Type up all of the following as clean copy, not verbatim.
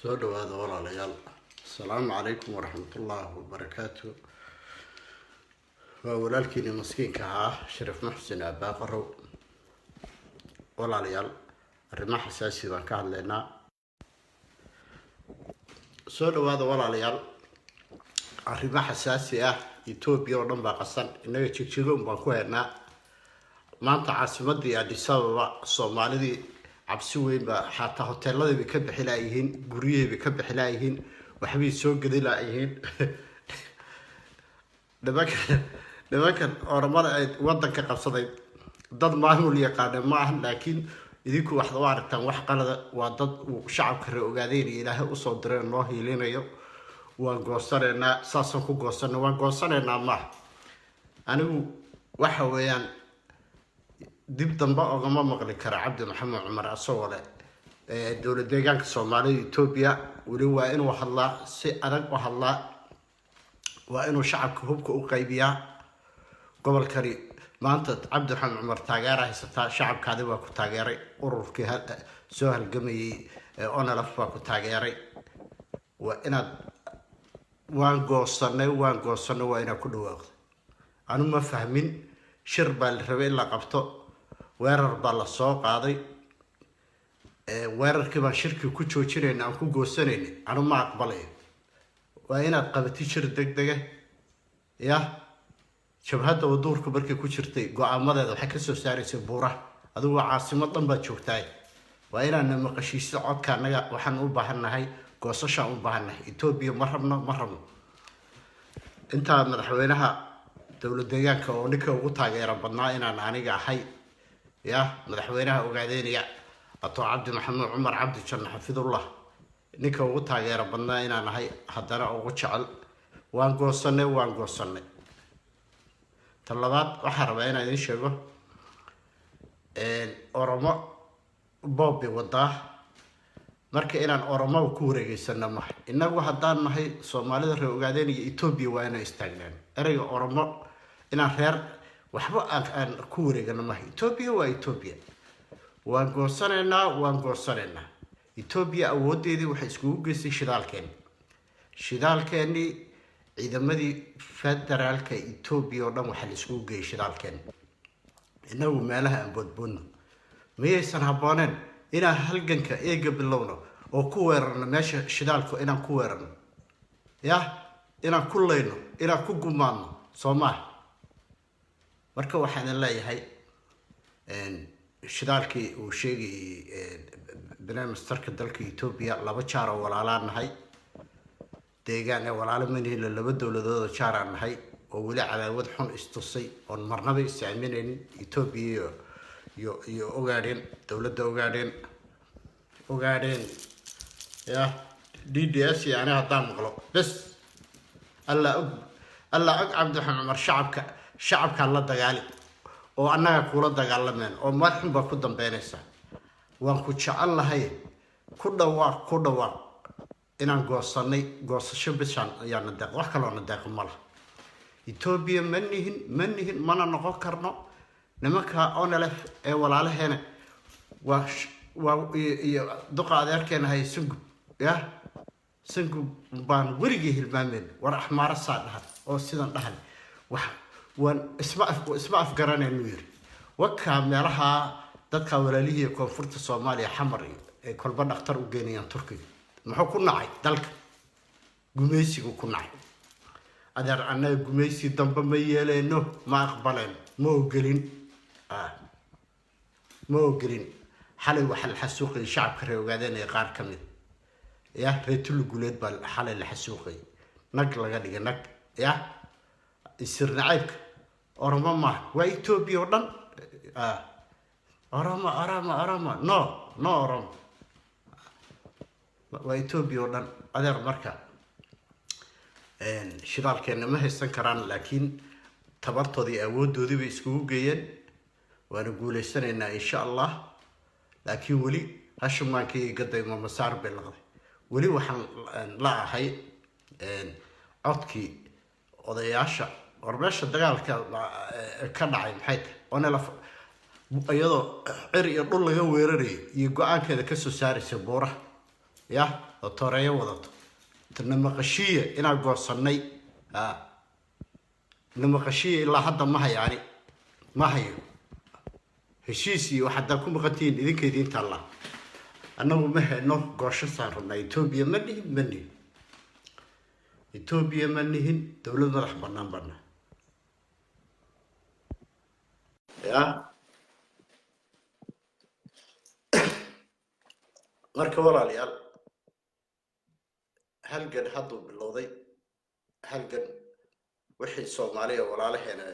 Soo dhawaada, walaalayaal. Asalaamu calaykum waraxmatullaahi wabarakaatu. Waa walaalkiini maskiinka ahaa, Shariif Muxsin Abaaqarow. Walaalayaal, arrimo xasaasi baan ka hadlaynaa. Soo dhawaada, walaalayaal. Arrimo xasaasi ah. Etoobiya oo dhan baa qasan, innaga Jigjigo un baan ku haynaa. Maanta caasimadii Addis Ababa Soomaalidii cabsi weyn baa, xataa hoteeladii bay ka bixi laayihiin, guryihii bay ka bixi laayihiin, waxbay soo gedi laayihiin. Nimankan Oromada ay wadanka qabsaday dad maamul yaqaana ma ahan, laakiin idinku waxaad u aragtaan wax qalada. Waa dad uu shacabka ree ogaadeen iyo Ilaahay usoo direen, loo hiilinayo. Waan goosanaynaa, saasaan ku goosana, waan goosanaynaa. Maaha anigu waxa weeyaan dib dambe ogama maqli kara Cabdi Maxamed Cumar asagoo leh dowlad deegaanka Soomaalida Etoobiya. Weli waa inuu hadlaa, si adag u hadlaa, waa inuu shacabka hubka u qaybiyaa. Gobolkani maanta Cabdi Maxamed Cumar taageera haysataa, shacabkaadi waa ku taageeray, ururkii soo halgamayay ONLF baa ku taageeray. Waa inaad "waan goosanay, waan goosanay" waa inaad ku dhawaaqdo. Anu ma fahmin, shir baa la rabay in la qabto, weerar baa la soo qaaday, weerarkii baan shirkii ku joojinayna, aan ku goosanayna. Anu ma aqbalayo. Waa inaad qabatid shir deg dega. Ya jabhadda waduurka markay ku jirtay, go-aamadeeda waxay kasoo saaraysay buuraha. Adigu waa caasimad dhan baad joogtaay, waa inaadna maqashiiso codka. Annaga waxaan u baahannahay goosashaan u baahannahay. Etoobiya ma rabno, ma rabno. Intaa madaxweynaha dowlad deegaanka oo ninka ugu taageera badnaa inaan aniga ahay, ya madaxweynaha Ogaadeynaya Ato Cabdi Maxamuud Cumar Cabdi Janno xafidullah, ninka ugu taageero badnaa inaan ahay, haddana ugu jecel. Waan goosanay, waan goosanay. Ta labaad, waxaan rabaa inaan idiin sheego, Oromo boob bay wadaa. Marka inaan Oromaba ku wareegeysano maha. Innagu haddaan nahay Soomaalida reer Ogaadeen iyo Etoobiya, waa inaan istaagnaan. Ereyga Oromo inaan reer waxba aan ku wareegano maha. Etoobiya waa Etoobiya. Waan goosanaynaa, waan goosanaynaa. Etoobiya awooddeedii waxay iskugu geystay shidaalkeeni. Shidaalkeenii, ciidamadii federaalka Etoobiya oo dhan waxaa la iskugu geeyay shidaalkeeni. Innagu meelaha aan boodboodno, miyaysan habbooneen inaan halganka eega bilowno oo ku weerarno meesha shidaalku, inaan ku weerarno, yah, inaan ku layno, inaan ku gumaadno, soo maaha? Marka waxaan idin leeyahay, shidaalkii uu sheegayay prime ministerka dalka Etoobiya, laba jaar oo walaalaan nahay, deegaan ee walaalo manihila, laba dowladood oo jaaraan nahay oo weli cadaawad xun istusay oon marnaba is-aaminaynin. Etoobiya iyo Ogaadheen, dowladda Ogaadheen, Ogaadheen ya DDS iyo ani haddaan maqlo bes, Allaa og, Allaa og. Cabdiraxmaan Cumar shacabkaa la dagaali oo annaga kula dagaalameen oo meel xun baa ku dambeynaysa. Waan ku jecel lahay, ku dhawaaq, ku dhawaaq inaan goosanay. Goosasho bishaan ayaana deeq, wax kaloona deeqo ma laha. Etoobiya ma nihin, ma nihin, mana noqon karno. Nimanka ONLF ee walaalaheena waa iyo duqa adeerkeena hay Sangub, ya Sangub baan weligii hilmaameyn. War Axmaaro saa dhahan oo sidan dhahan, wax waan isma afgaranaynu yiri. Wakaa meelaha dadka walaalihii koonfurta Soomaaliya, Xamar iyo ay kolba dhakhtar u geynayaan Turkiga. Muxuu ku nacay dalka? Gumaysigu ku nacay. Adeer, annaga gumaysi dambe ma yeeleyno, ma aqbaleen, ma ogelin, ma ogelin. Xalay waxaa la xasuuqayay shacabka reer Ogaadeen ee qaar ka mid ya reer Tulli Guuleed baa xalay la xasuuqayay, nag laga dhigay nag. Ya isir nacaybka Oromo maaha, waa Etoobiya oo dhan. Oromo, Oromo, Oromo, no, no, Oromo waa Etoobiya oo dhan, adeer. Marka shidaalkeena ma haysan karaan, laakiin tabartoodii iyo awooddoodii bay iskugu geeyeen. Waana guuleysanaynaa, insha Allah. Laakiin weli hashumaankai gaday mamasaar bay laqday. Weli waxaan la ahay codkii odayaasha. War meesha dagaalka ka dhacay maxay tahay? ONLF iyadoo cir iyo dhul laga weerarayay iyo go-aankeeda kasoo saaraysa buuraha. Yah, oo tooreeyo wadato, namaqashiya inaan goosanay. Namaqashiya ilaa hadda ma hayaani, ma hayo heshiis iyo wax. Haddaa ku maqantihiin idinka idiin taallaa, annagu ma hayno. Goosho saan rabnaa. Etoobiya ma nihin, ma nihin Etoobiya, ma nihin. Dowlad madax banaan bana ya. Marka walaalayaal, halgan hadduu bilowday, halgan wixii Soomaaliya walaalaheena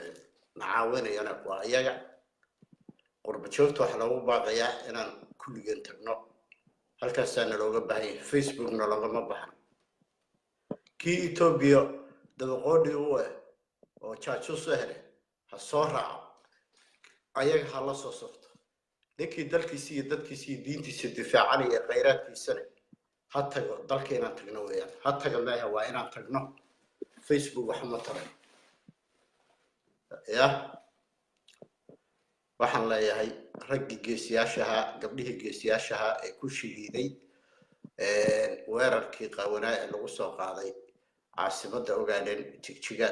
na caawinayana waa iyaga. Qurba joogta waxaa loogu baaqayaa inaan kulligeen tagno halkaasaana looga baahan yahay. Facebookna loogama baxan. Kii Etoobiya dabaqoodhi u eh oo jaajuus u hele ha soo raaco, ayaga ha la soo safto. Ninkii dalkiisa iyo dadkiisa iyo diintiisa difaacanaya, khayraadkiisana ha tago. Dalka inaan tagno weeyaan. Ha taga meeha, waa inaan tagno. Facebook wax ma taray ya. Waxaan leeyahay raggii geesiyaashahaa, gabdhihii geesiyaashahaa ee ku shahiiday weerarkii qaawanaa ee lagu soo qaaday caasimadda Ogaadeen, Jigjiga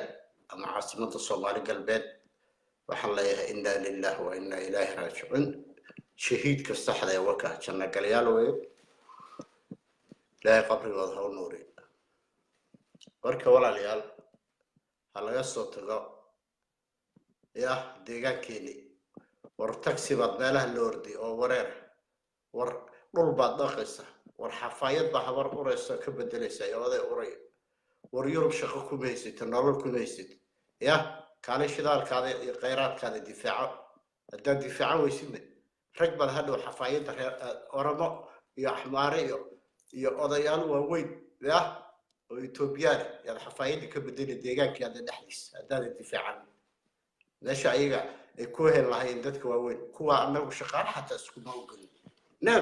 ama caasimadda Soomaali Galbeed, waxaan leeyahay inna lilah wa inna ilaahi raajicuun. Shahiidka saxda ee waka janno galyaal weeye. Ilaahay qabrigooda ha u nuuriyo. Marka walaalayaal, ha laga soo tago yah deegaankeeni. War taxi baad meelaha la orday oo wareer, war dhul baad dhaqaysa, war xafaayad baa habar uraysa ka bedelaysa ee oday uraya. War Yurub shaqo kuma haysata, nolol kuma haysata. Yah, kaali shidaalkaada iyo khayraadkaada difaaco. Haddaad difaaco weysidna, rag baad hadhow xafaayadda reer Oromo iyo Axmaare iyo odayaal waaweyn yah oo Etoobiyaan yaad xafaayadda ka bedeli deegaankaada dhexdiisa haddaadan difaacan. Meesha ayaga ay ku heli lahaayeen dadka waaweyn, kuwa anagu shaqaale xataa iskuma ogolin. No,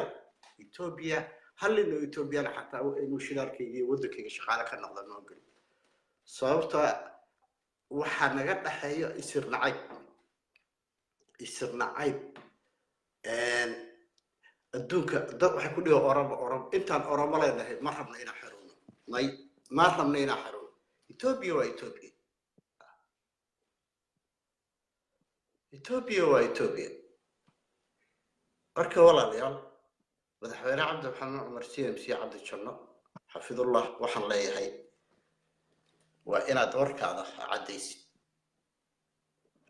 Etoobiya hal nin oo Etoobiyana xataa inuu shidaalkayga iyo waddankayga shaqaale ka noqda ma ogolin, sababta waxaa naga dhexeeyo isir nacayb, isir nacayb. Adduunka dad waxay ku dhihi Oromo, Oromo. Intaan Oromo leenahay ma rabna inaan xaroono, may, ma rabna inaan xaroono. Etoobiya waa Etoobiya, Etoobiya waa Etoobiya. Marka walaalayaal, madaxweyne Cabdi Maxamed Cumar CMC Cabdi Janno xafidullah, waxaan leeyahay waa inaad warkaada caddaysid,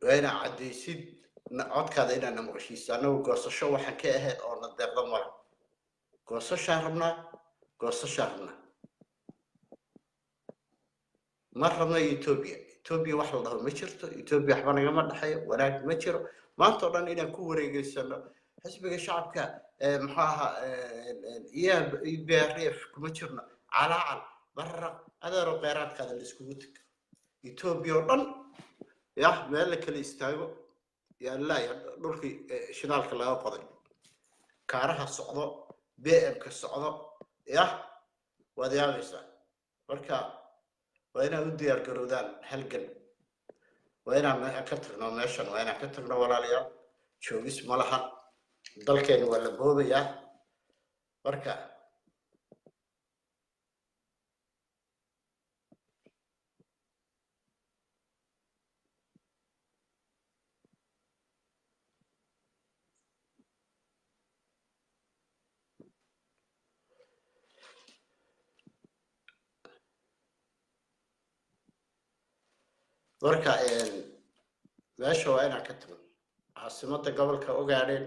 waa inaad caddaysid codkaada, inaad na maqashiiso. Annagu goosasho waxaan ka ahayn oo na deeqda mala. Goosashaan rabnaa, goosashaan rabnaa. Ma rabna Etoobiya. Etoobiya wax la dhaho ma jirto. Etoobiya waxba nagama dhexeeyo, wanaag ma jiro. Maanta oo dhan inaan ku wareegeysano xisbiga shacabka, muxuu ahaa, iyo BRF kuma jirno, calaacal bararaq. Adeero, kheyraadkaada la iskugu teg. Etoobiya oo dhan yah meel la kala istaago yaa laaya. Dhulkii shidaalka laga qoday, kaaraha socdo, BM ka socdo, yah, waad yaabaysaa. Marka waa inaad u diyaar garowdaan halgan. Waa inaan ka tagno meeshan, waa inaan ka tagno walaalayaal. Joogis ma laha, dalkeena waa la boobayaa. Marka meesha waa inaan ka tagno, caasimadda gobolka Ogaadheen,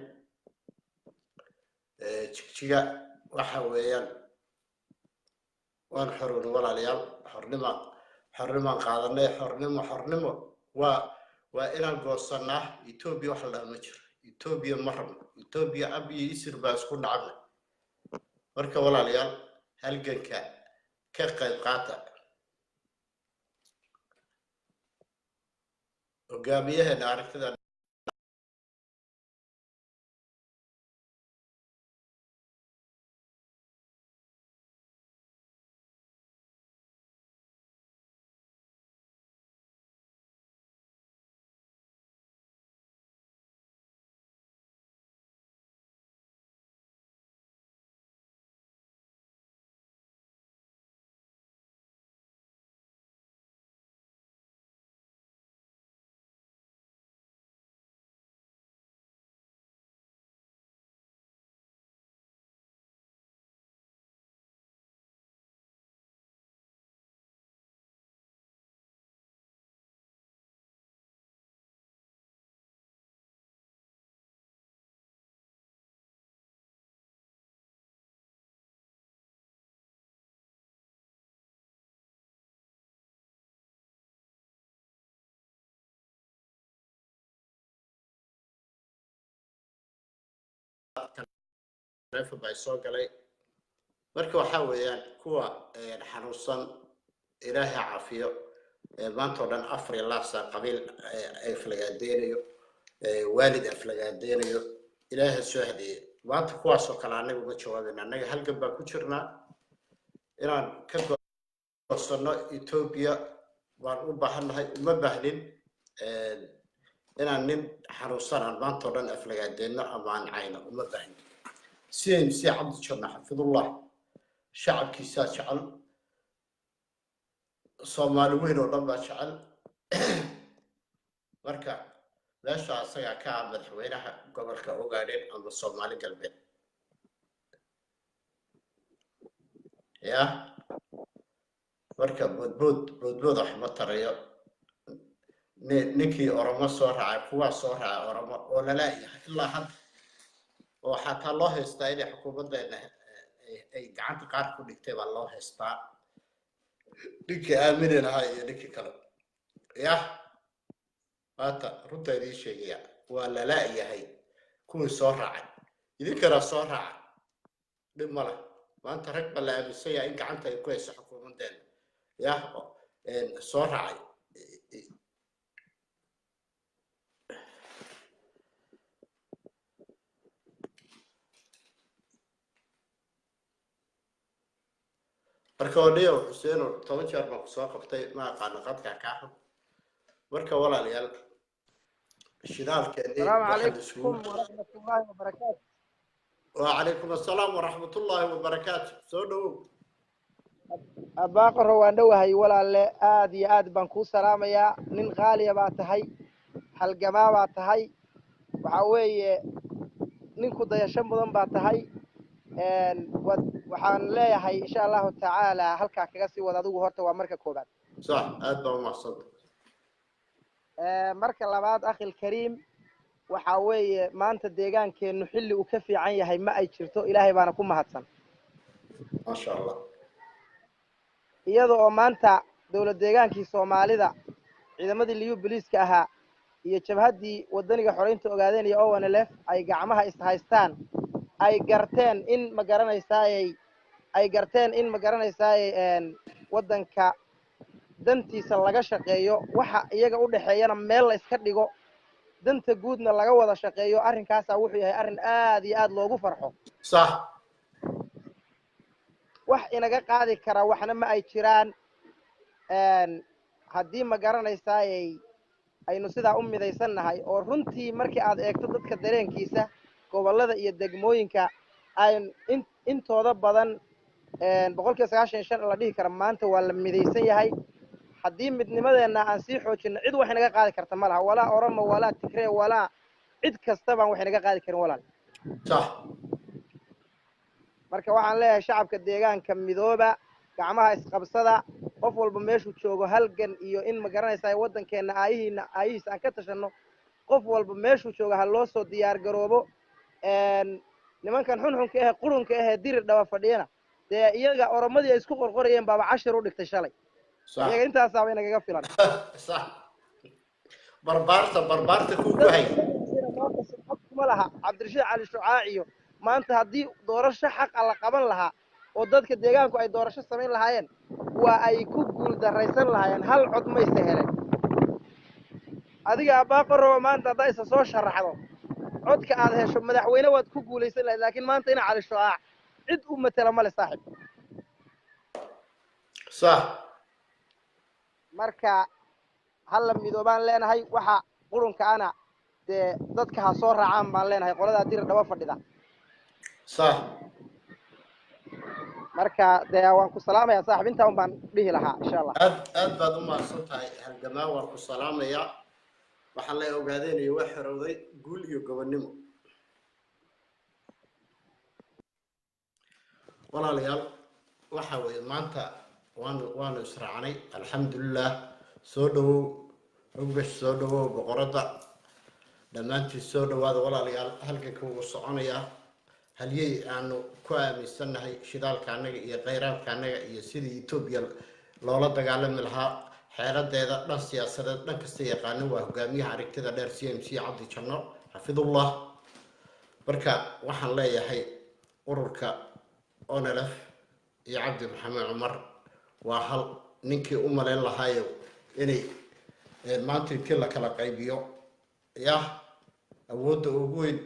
Jigjiga. Waxa weeyaan waan xorowna walaalayaal. Xornima, xornimaan qaadanay, xornimo, xornimo. Waa inaan goosanaa. Etoobiya wax la dhaha ma jiro. Etoobiya ma rabno. Etoobiya ab iyo isir baa isku dhacna. Marka walaalayaal, halganka ka qayb qaata. Hogaamiyaheena aragtida Taleefon baa soo galay. Marka waxaa weeyaan kuwa xanuunsan Ilaahay ha caafiyo. Maanta oo dhan afar iyo laasa qabiil ay aflagaadeynayo, waalid aflagaadeynayo, Ilaahay ha soo hadeeye. Maanta kuwaasoo kale annaga uma jawaabayna. Annaga halgan baan ku jirnaa inaan ka goosano Ethiopia baan u baahannahay. Uma baahnin inaan nin xanuunsan aan maanta oo dhan aflagaadeyno ama aan cayno, uma baahnin. CMC Cabdi Janno xafidullah, shacabkiisaa jecel, Soomaali weyn oo dhan baa jecel. Marka meesha asagaa ka ah madaxweynaha gobolka Ogaadhen ama Soomaali Galbeed ya. Marka boodbood boodbood wax ma tarayo. Ninkii Oromo soo raacay, kuwaa soo raacay Oromo oo lalaayahay ilaa hadda, oo xataa loo haystaa inay xukuumaddeena ay gacanta qaar ku dhigtay baa loo haystaa, ninkii aamini lahaa iyo ninkii kale yah. Maanta runta idiin sheegaya, waa lalaayahay kuwii soo raacay. Idinkana soo raaca, dhib ma leh. Maanta rag baa la aaminsan yahay in gacanta ay ku hayso xukuumaddeena yah soo raacay. Marka odhiyo Xuseeno, 10 jeer baan kusoo qabtay, ma aqaano qadkaa kaa xun. Marka walaalayaal, shidaalkeennii السلام waxaa la عليكم isugu ورحمة الله وبركاته. وعليكم السلام ورحمة الله وبركاته، soo dhawow. Abaaqaro, waan dhowahay walaalle, aad iyo aad baan kuu salaamayaa. Nin qaaliya baa tahay, halgamaa baa tahay, waxa weeye ninku dayasho mudan baa tahay. Waxaan leeyahay insha Allahu tacaala halkaa kaga sii wada adigu horta, waa marka koobaad. Sax, aad baa umahadsanta. Marka labaad, akhil kariim, waxa weeye maanta deegaankeennu xilli uu ka fiican yahay ma ay jirto, Ilaahay baana ku mahadsan. Maasha Allah. Iyada oo maanta dowlad deegaankii Soomaalida ciidamadii Liyu Boliiska ahaa iyo jabhaddii Wadaniga Xoreynta Ogaadeen iyo ONLF ay gacmaha ishaystaan, ay garteen in ma garanaysaayey, ay garteen in ma garanaysaayey waddanka dantiisa laga shaqeeyo, waxa iyaga u dhexeeyana meel la iska dhigo, danta guudna laga wada shaqeeyo. Arrinkaasaa wuxuu yahay arrin aad iyo aad loogu farxo. Wax inaga qaadi kara waxna ma ay jiraan. Haddii ma garanaysaayey aynu sidaa u midaysan nahay, oo runtii markii aad eegto dadka dareenkiisa gobollada iyo degmooyinka ayn intooda badan, 95% la dhihi kara maanta waa la midaysan yahay. Haddii midnimadeenna aan sii xoojinno, cid wax inaga qaadi karta ma laha, walaa Oromo, walaa Tigree, walaa cid kasta baan wax inaga qaadi karin, walaal. Marka waxaan leeyahay shacabka deegaanka, midooba, gacmaha isqabsada, qof walba meeshuu joogo halgan iyo in ma garanaysaa waddankeenna aayihiina aayihiisa aan ka tashanno. Qof walba meeshuu joogo ha loo soo diyaar garoobo. Nimankan xunxunka ahe, qurunka ahee Dirir Dhaba fadhiyana, dee iyaga Oromadii ay isku qorqorayeen baaba cashir u dhigtay shalay. Iyaga intaasaaba inagaga filan. Sax, barbaarta barbaarta ku hay. Maanta sumcad kuma laha Cabdirashiid Cali Shucaaciyo. Maanta haddii doorasho xaq a la qaban lahaa oo dadka deegaanku ay doorasho samayn lahaayeen, waa ay ku guul daraysan lahaayeen, hal cod mayse heleen. Adiga Abaaqaroba, maanta haddaa isa soo sharaxdo, codka aad hesho madaxweyne waad ku guulaysan lahayd, laakiin maanta ina Cali Shucaac cid u matela male, saaxib. Marka hala midoobaan leenahay. Waxa qurunka ana dee dadka ha soo raacaan baan leenahay, qoladaa Dirir Dhaba fadhida. Marka dee waan ku salaamaya saaxib, intaa un baan dhihi lahaa insha Allah. Aad aad baad u mahadsan tahay halgamaa, waan ku salaamayaa. Waxaan la ogaadeenaya waa xorowday, guul iyo gobonnimo. Walaalayaal, waxa weeye maanta waanu israacnay, alxamdulilah. Soo dhawow Rugbesh, soo dhawow boqoradda, dhammaantiin soo dhawaada. Walaalayaal, halganka wuu soconayaa. Halyey aanu ku aaminsannahay shidaalka annaga iyo kheyraadka annaga iyo sidii Etoobiya loola dagaalami lahaa xeeladeeda dhan siyaasadeed dhan kasta yaqaano waa hogaamiyaha aragtida dheer CMC Cabdi Janno xafidullah. Marka waxaan leeyahay ururka ONLF iyo Cabdi Maxamed Cumar waa hal. Ninkii u malayn lahaayo inay maanta intii la kala qaybiyo, yah, awoodda ugu weyn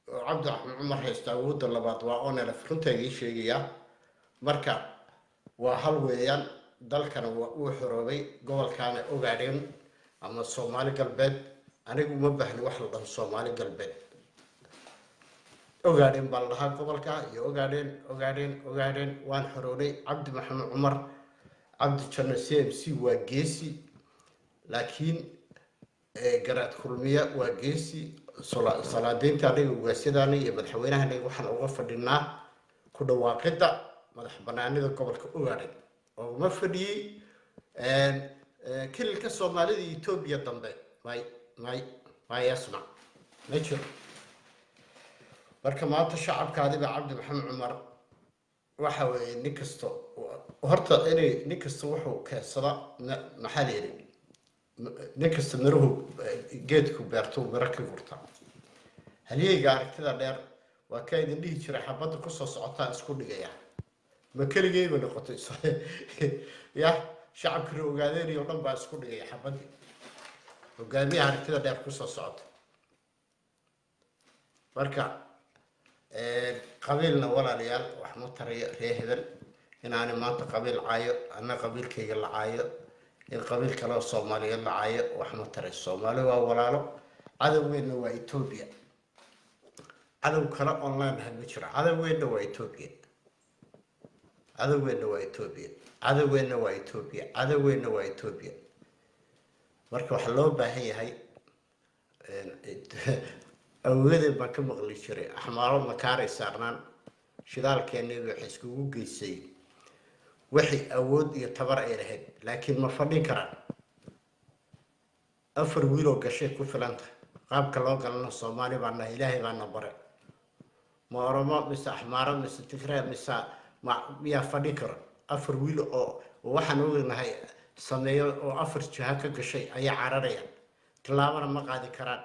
oo Cabdi Axmed Cumar haysta, awoodda labaad waa ONLF, runtaa igii sheegayaa. Marka waa hal weeyaan, dalkana waa uu xoroobay. Gobolkaana Ogaadheen ama Soomaali Galbeed, anigu uma baahni wax la dhaho Soomaali Galbeed. Ogaadheen baa la dhahaa gobolka iyo Ogaadheen, Ogaadheen, Ogaadheen. Waan xoroonay. Cabdi Maxamed Cumar, Cabdi Janno CMC waa geesi, laakiin Garaad Kulmiye waa geesi. Salaadiinta aniga, ugaasyadaani iyo madaxweynahaniga waxaan uga fadhinaa ku dhawaaqidda madax banaanida gobolka Ogaadhen oo uma fadhiyey kililka Soomaalida iyo Etoobiya dambe. May, may, may yasmac, ma jiro. Marka maanta shacabkaadiba Cabdi Maxamed Cumar waxa weeye nin kasto horta inay nin kasta wuxuu keensada, maxaa la yidhi, nin kasta miruhu geedku beertuu miro ka gurta. Halyeyga aragtida dheer waa kaa idin dhihi jiray xabadda kusoo socotaa isku dhigaya. Ma keligeyba noqotay? Yah, shacabkii Ogaadeen oo dhan baa isku dhigaya xabaddii hogaamiyaha aragtida dheer kusoo socota. Marka qabiilna, walaalayaal, wax ma tarayo. Ree hebel inaani maanta qabiil caayo, anna qabiilkayga la caayo, in qabiil kale oo Soomaaliyeed la caayo, wax ma tarayso. Soomaali waa walaalo, cadowgeenna waa Etoobiya. Cadow kale online ha ma jiro. Cadowgeenna waa Etoobiya, cadowgeenna waa Etoobiya, cadowgeenna waa Etoobiya, cadowgeenna waa Etoobiya. Marka waxaa loo baahan yahay, awogadeen baan ka maqli jiray, axmaaro makaaray saarnaan shidaalkeeniiba waxay iskugu geysay waxay awood iyo tabar ay lahayd, laakiin ma fadhin karaan. Afar wiiloo gashay ku filanta. Qaabka loo galana Soomaali baa nahay, Ilaahay baana bare. Ma Oromo mise Axmaaro mise Tigree mise ma miyaa fadhin karo? Afar wiil oo waxaan ognahay sameeyo oo afar jiha ka gashay ayaa cararayaan, tillaabana ma qaadi karaan.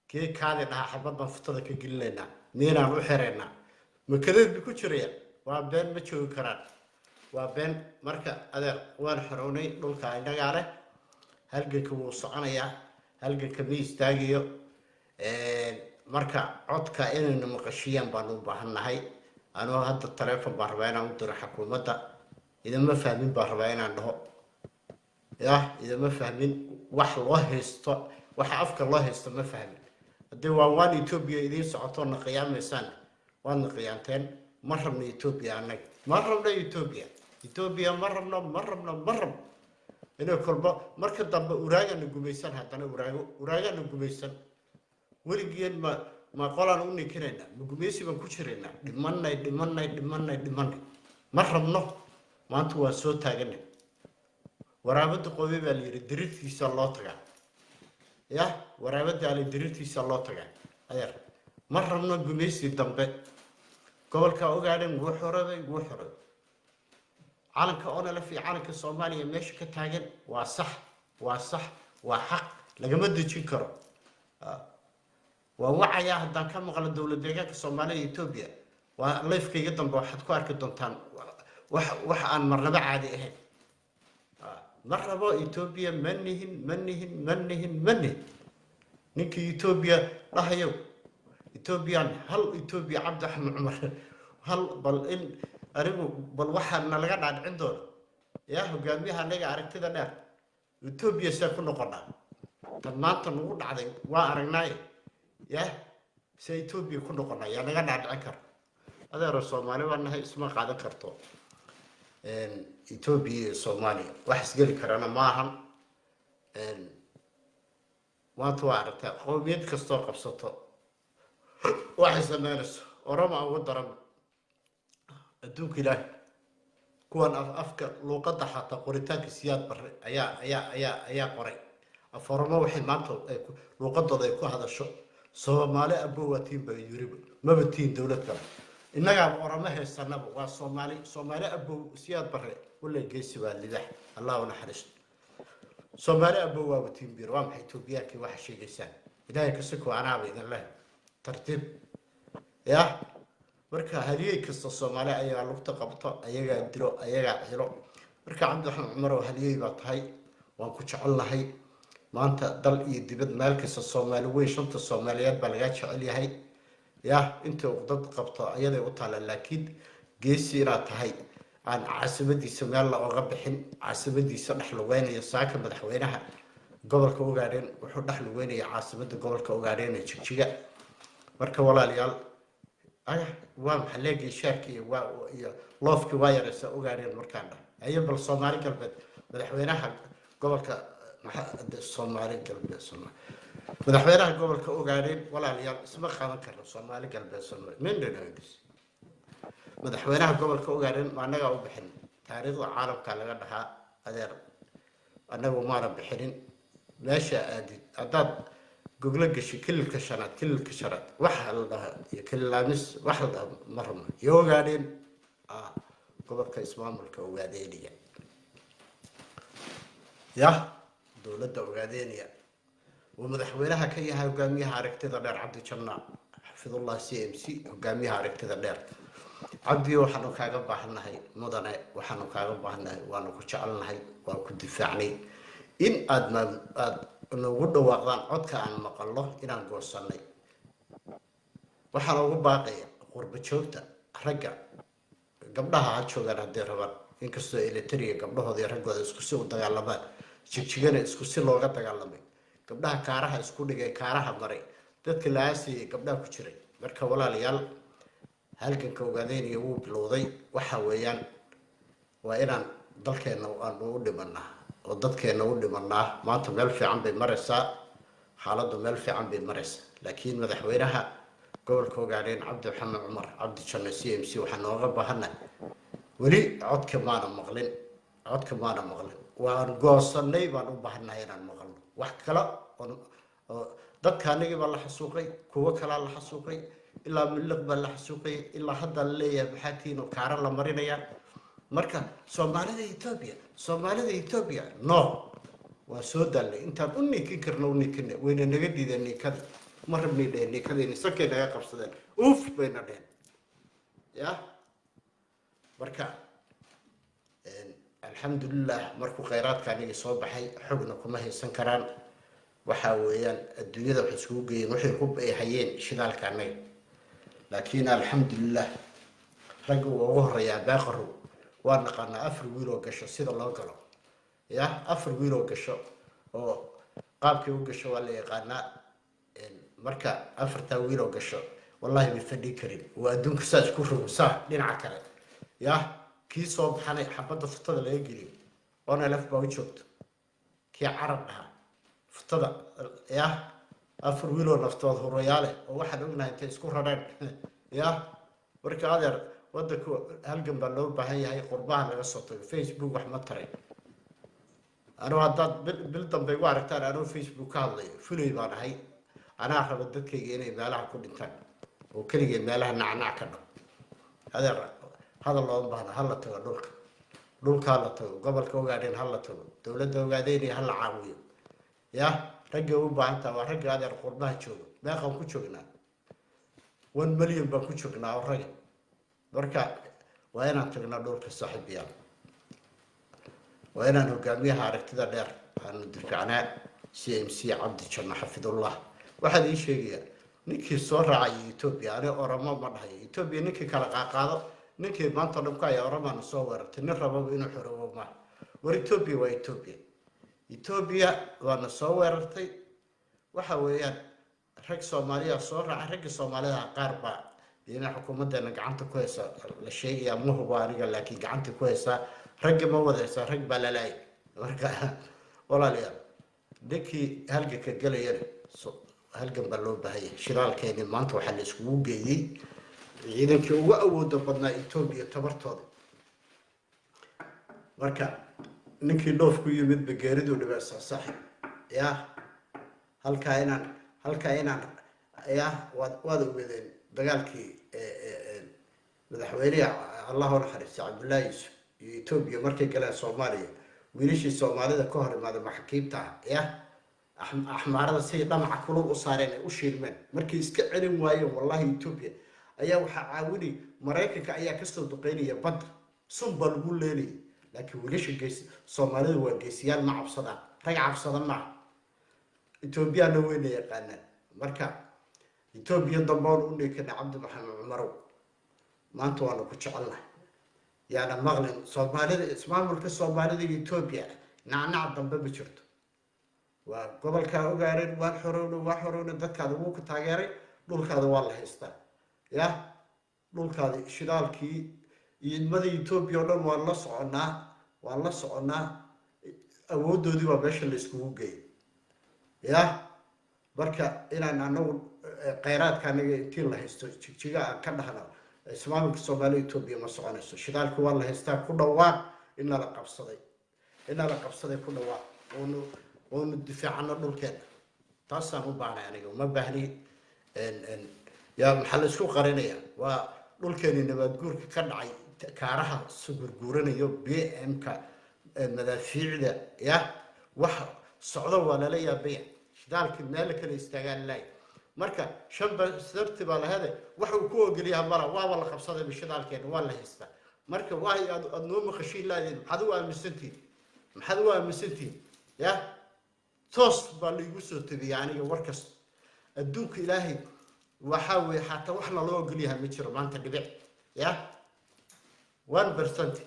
Kii kaadi dhahaa xabad baan futada ka gelinaynaa, miinaan u xiraynaa, makadeed bay ku jirayaan. Waa been, ma joogi karaan, waa been. Marka adeer, waan xorownay, dhulka innagaa leh. Halganka wuu soconayaa, halganka ma istaagayo. Marka codka inaynu maqashiyaan baanu u baahan nahay. Anuu hadda taleefon baan rabaa inaan u diro xukuumadda. Idama fahmin baan rabaa inaan dhaho. Yah, idama fahmin. Wax loo haysto, waxa afka loo haysto ma fahmin. Haddii waa waan Etoobiya idiin socotoo na qiyaamaysaan, waadna qiyaanteen. Ma rabno Etoobiya annaga, ma rabno Etoobiya, Etoobiya ma rabno, ma rabno, ma rabno. Inay kolba marka dambe uraagana gumaysan, haddana uraago, uraagana gumaysan weligeen. Ma qolaan u ninkinaynaa? Ma gumaysi baan ku jiraynaa? Dhimanay, dhimanay, dhimanay, dhimanay. Ma rabno. Maanta waan soo taaganay. Waraabada qobe baa la yidhi diriirtiisa loo tagaa. Yah, waraabada ale diriirtiisa loo tagaa. Adeer, ma rabno gumaysi dambe. Gobolka Ogaadhen wuu xorobay, wuu xorobay. Calanka ONLF iyo calanka Soomaaliya meesha ka taagan waa sax, waa sax, waa xaq, lagama dejin karo. Waan wacayaa haddaan ka maqlo dowlad deegaanka Soomaalida Etoobiya. Waa lifekayga dambe waxaad ku arki doontaan wax aan marnaba caadi ahayn. Ma rabo Etoobiya, ma nihin, ma nihin, ma nihin, ma nihin. Ninkii Etoobiya dhahayow, Ethoobiyan hal Etoobiya, Cabdi Axmed Cumar hal. Bal in anigu bal waxaa nalaga dhaadhicin doona yaa hogaamiyaha anaga aragtida dheer. Etoobiya see ku noqonaa? Tan maanta nagu dhacday waa aragnaaye. Yah, see Etoobiya ku noqonaa? Yaa naga dhaadhicin kara? Adeero, Soomaali baa nahay, isma qaadan karto Etoobiya iyo Soomaaliya, wax isgeli karana ma ahan. Maanta waa aragtaa qowmiyad kastoo qabsato waxay sameynayso. Oroma ugu daran adduunka Ilaahi. Kuwan af afka luuqadda xataa qoritaanka Siyaad Barre ayaa qoray af Oromo. Waxay maanta ay luuqadooda ay ku hadasho, Soomaali abowaatiin baa yiriba, maba tiin dowlad kale, innagaaba Oromo haysanaba, waa Soomaali, Soomaali abow. Siyaad Barre walla geesi baa libax, Allah u naxariisto. Soomaali abow waaba tiin bir. Waa maxay Etoobiyaankii waxa sheegaysaan? Ilaahay ka siko, anaaba idin leh tartiib. Yah, marka halyey kasta Soomaali ayagaa lugta qabto, ayagaa dilo, ayagaa cilo. Marka Cabdi Axmed Cumar oo halyey baa tahay, waan ku jecelnahay. Maanta dal iyo dibad, meel kasta, Soomaali weyn, shanta Soomaaliyeed baa lagaa jecel yahay. Yah, inta dad qabto ayaday u taalla, laakiin geesi inaad tahay aan caasimadiisa meel la oga bixin, caasimadiisa dhex lugeynaya. Saaka madaxweynaha gobolka Ogaadheen wuxuu dhex lugeynaya caasimadda gobolka Ogaadheen ee Jigjiga. Marka walaalayaal, aya waa maxaa leegii share-ki iyo waa iyo love-kii waa yaraysa Ogaadheen markaan dhah ayo. Bal Soomaali Galbeed, madaxweynaha gobolka maxaa Soomaali Galbeed, madaxweynaha gobolka Ogaadheen, walaalayaal, isma qaban karno. Soomaali Galbeed, Soomaali mindhanoodis, madaxweynaha gobolka Ogaadheen ma annagaa u bixin? Taariikhda caalamka laga dhahaa, adeer, annagu maana bixinin. Meesha aadid haddaad goglo gashi, kililka shanaad, kililka shanaad waxa la dhahaa iyo kililaamis wax la dhahaa ma rabno. Iyo Ogaadheen gobolka ismaamulka Ogaadeeniya, yah, dowladda Ogaadeeniya uu madaxweynaha ka yahay hogaamiyaha aragtida dheer Cabdi Janna xafidullah CMC. Hogaamiyaha aragtida dheer Cabdi, waxaanu kaaga baahannahay, mudane, waxaanu kaaga baahannahay, waanu ku jecelnahay, waan ku difaacnay, in aada ma aada nagu dhawaaqdaan codka aan maqalno inaan goosanay. Waxaan ugu baaqaya qurba joogta, ragga, gabdhaha ha joogaan hadday rabaan, inkastoo Eritrea gabdhahooda iyo raggooda isku si u dagaalamaan, Jigjigana isku si looga dagaalamay, gabdhaha kaaraha isku dhigay, kaaraha maray, dadka la aasayay gabdhaha ku jiray. Marka walaalayaal, halganka Ogaadeynaya wuu bilowday. Waxa weeyaan waa inaan dalkeena aanu u dhimanaa oo dadkeena u dhimanaa. Maanta meel fiican bay maraysaa xaaladdu, meel fiican bay maraysaa. Laakiin madaxweynaha gobolka Ogaadeen Cabdi Maxamed Cumar Cabdi Janno CMC, waxaa nooga baahannahay, weli codka maana maqlin, codka maana maqlin. Waan goosanay baan u baahannahay inaan maqalno. Wax kale oo dadka anigii baa la xasuuqay, kuwo kalaa la xasuuqay, ilaa miliq baa la xasuuqay, ilaa hadda la leeyahay maxaa tihiin oo kaara la marinaya. Marka Soomaalida Etoobiya, Soomaalida Etoobiya, no, waa soo daalnay. Intaan u niikin karno u niikinay, wayna naga diideen niikada. Ma rabnay dheheen niikadayna, sankay naga qabsadeen, uuf bayna dheheen. Ya, marka alxamdulilah, markuu khayraadka anigii soo baxay, xogna kuma haysan karaan. Waxa weeyaan adduunyada waxay iskugu geeyeen waxay ku ay hayeen shidaalka annaga. Laakiin alxamdulilah, ragga uu ugu horeeyaa Baaqarow waa naqaanaa. Afar wiil oo gasho sida loo galo, ya, afar wiil oo gasho oo qaabkay u gasho waa la yaqaanaa. Marka afartaa wiil oo gasho, wallahi may fadhin karin. Waa adduunka saa isku rogo, saa dhinaca kale, ya, kii soo baxanay xabadda futada laga geliyo. ONLF baa u joogto kii carab dhahaa futada, ya, afar wiiloo naftood hurayaale oo waxaan ognahay intay isku rareen, ya. Marka adeer, wadanku halgan baa loo baahan yahay. Qurbaha laga soo tago, Facebook wax ma taray. Anuu haddaad bil dambe igu aragtaan anuu Facebook ka hadlayo, fulay baan ahay. Anaa raba dadkayga inay meelaha ku dhintaan oo keligay meelaha nacnac ka dhao. Adeer, hadal looma baahna. Ha la tago dhulka, dhulka ha la tago, gobolka Ogaadeen ha la tago, dowladda Ogaadeynaya ha la caawiyo. Ya, raggay u baahan taha waa ragga, adeer, qurbaha joogo. Meeqaan ku joognaa? 1 million baan ku joognaa oo ragga. Marka waa inaan tagnaa dhulka, saaxiibayaal. Waa inaan hogaamiyaha aragtida dheer aanu difaacnaa, CMC Cabdi Janno xafidullah. Waxaan ii sheegayaa ninkii soo raacaya Etoobiya, ani Oromo ma dhahayo, Etoobiya ninkii kala qaaqaado, ninkii maanta o dhan ku haya Oromaana soo weerartay, nin rababa inuu xoroobo maaha. War Etoobiya waa Etoobiya, Etoobiya waana soo weerartay. Waxa weeyaan rag Soomaaliya soo raacay. Ragga Soomaalida qaar baa ina xukuumaddeena gacanta ku haysa la sheegayaa. Ma hubo aniga, laakiin gacanta ku haysaa. Ragga ma wada haysaa, rag baa lalaayay. Marka walaalayaal, ninkii halganka gelayana, halgan baa loo baahanyay. Shidaalkeeni maanta waxaa la iskugu geeyey ciidankii ugu awooda badnaa Etoobiya tabartooda. Marka ninkii dhoof ku yimid ba geeriduu dhibeysaa, saaxib. Ya, halkaa inaan ya waad ogeedeen dagaalkii madaxweyneha, Allah u naxariista, Cabdullaahi Yuusuf iyo Etoobiya markay galeen Soomaaliya, wiilashii Soomaalida ka hor imaaday maxaakiimta ah, ya, Axmaarada siday dhamaca kulul u saareen ay u shiilmeen markay iska celin waayeen. Wallahi Etoobiya Ayaa waxaa caawinay Maraykanka ayaa kasoo duqeynaya badda, sun baa lagu leelayay. Laakiin wiilasha gees Soomaalida waa geesiyaal, ma cabsadaan, rag cabsada maaha. Etoobiyana weyna yaqaanaan. Marka Etoobiya damboon u dheekana, Cabdi Maxamed Cumarow, maanta waanu ku jecelnahay. Yaana maqlin Soomaalida, ismaamulka Soomaalida iyo Etoobiya nacnac dambe ma jirto. Waa gobolkaa ogaareen, waan xorowna, waa xorowna. Dadkaada wuu ku taageeray, dhulkaada waa la haystaa. Ya dhulkaadi, shidaalkii iyo idmada Etoobiya oo dhan waan la soconaa, waan la soconaa. Awooddoodii waa meesha la iskugu geeyay. Ya marka inaan anagu kheyraadka anaga intii la haysto Jigjiga aan ka dhahno ismaamulka Soomaaliya Etoobiya, ma soconayso. Shidaalka waa la haystaa, ku dhawaaq in nala qabsaday, in nala qabsaday ku dhawaaq, oonu difaacano dhulkeena. Taasaan u baahnay aniga. Uma baahni ya maxaa la isku qarinayaa? Waa dhulkeeni nabaad guurka ka dhacay, kaaraha sugurguuranayo, BM-ka, madaafiicda, ya wax socdo waa lala yaabaya. Shidaalkii meel kale istaagaan laay. Marka 5% baa lahade, wax uu ku ogolyaha mala, waaba la qabsadayba, shidaalkeena waa la haystaa. Marka waay aad noo maqashiin laadeen? Maxaad u aaminsantihin? Maxaad u aaminsantihin? Ya toos baa laigu soo tabiyay aniga warkas. Adduunka Ilaahay waxaa weeye, xataa wax naloo ogolyaha ma jiro maanta, dhibic ya 1%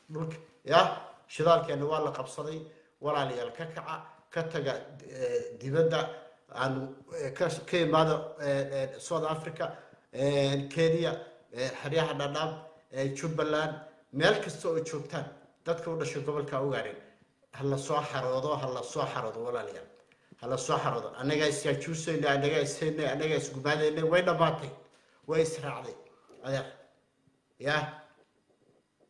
dhulka. Ya shidaalkeena waa la qabsaday. Walaalayaal, ka kaca, ka taga dibadda, aanu ka imaado South Africa, Kenya, xeryaha Dhadhaab, Jubbaland, meel kasta oo joogtaan. Dadka u dhashay gobolka Ogaadhen ha la soo xaroodo, ha la soo xaroodo walaalayaal, ha la soo xaroodo. Annagaa isjaajuusayna, annagaa ishaynay, annagaa isgumaadaynay. Way dhammaatay, way israacday adeer. Ya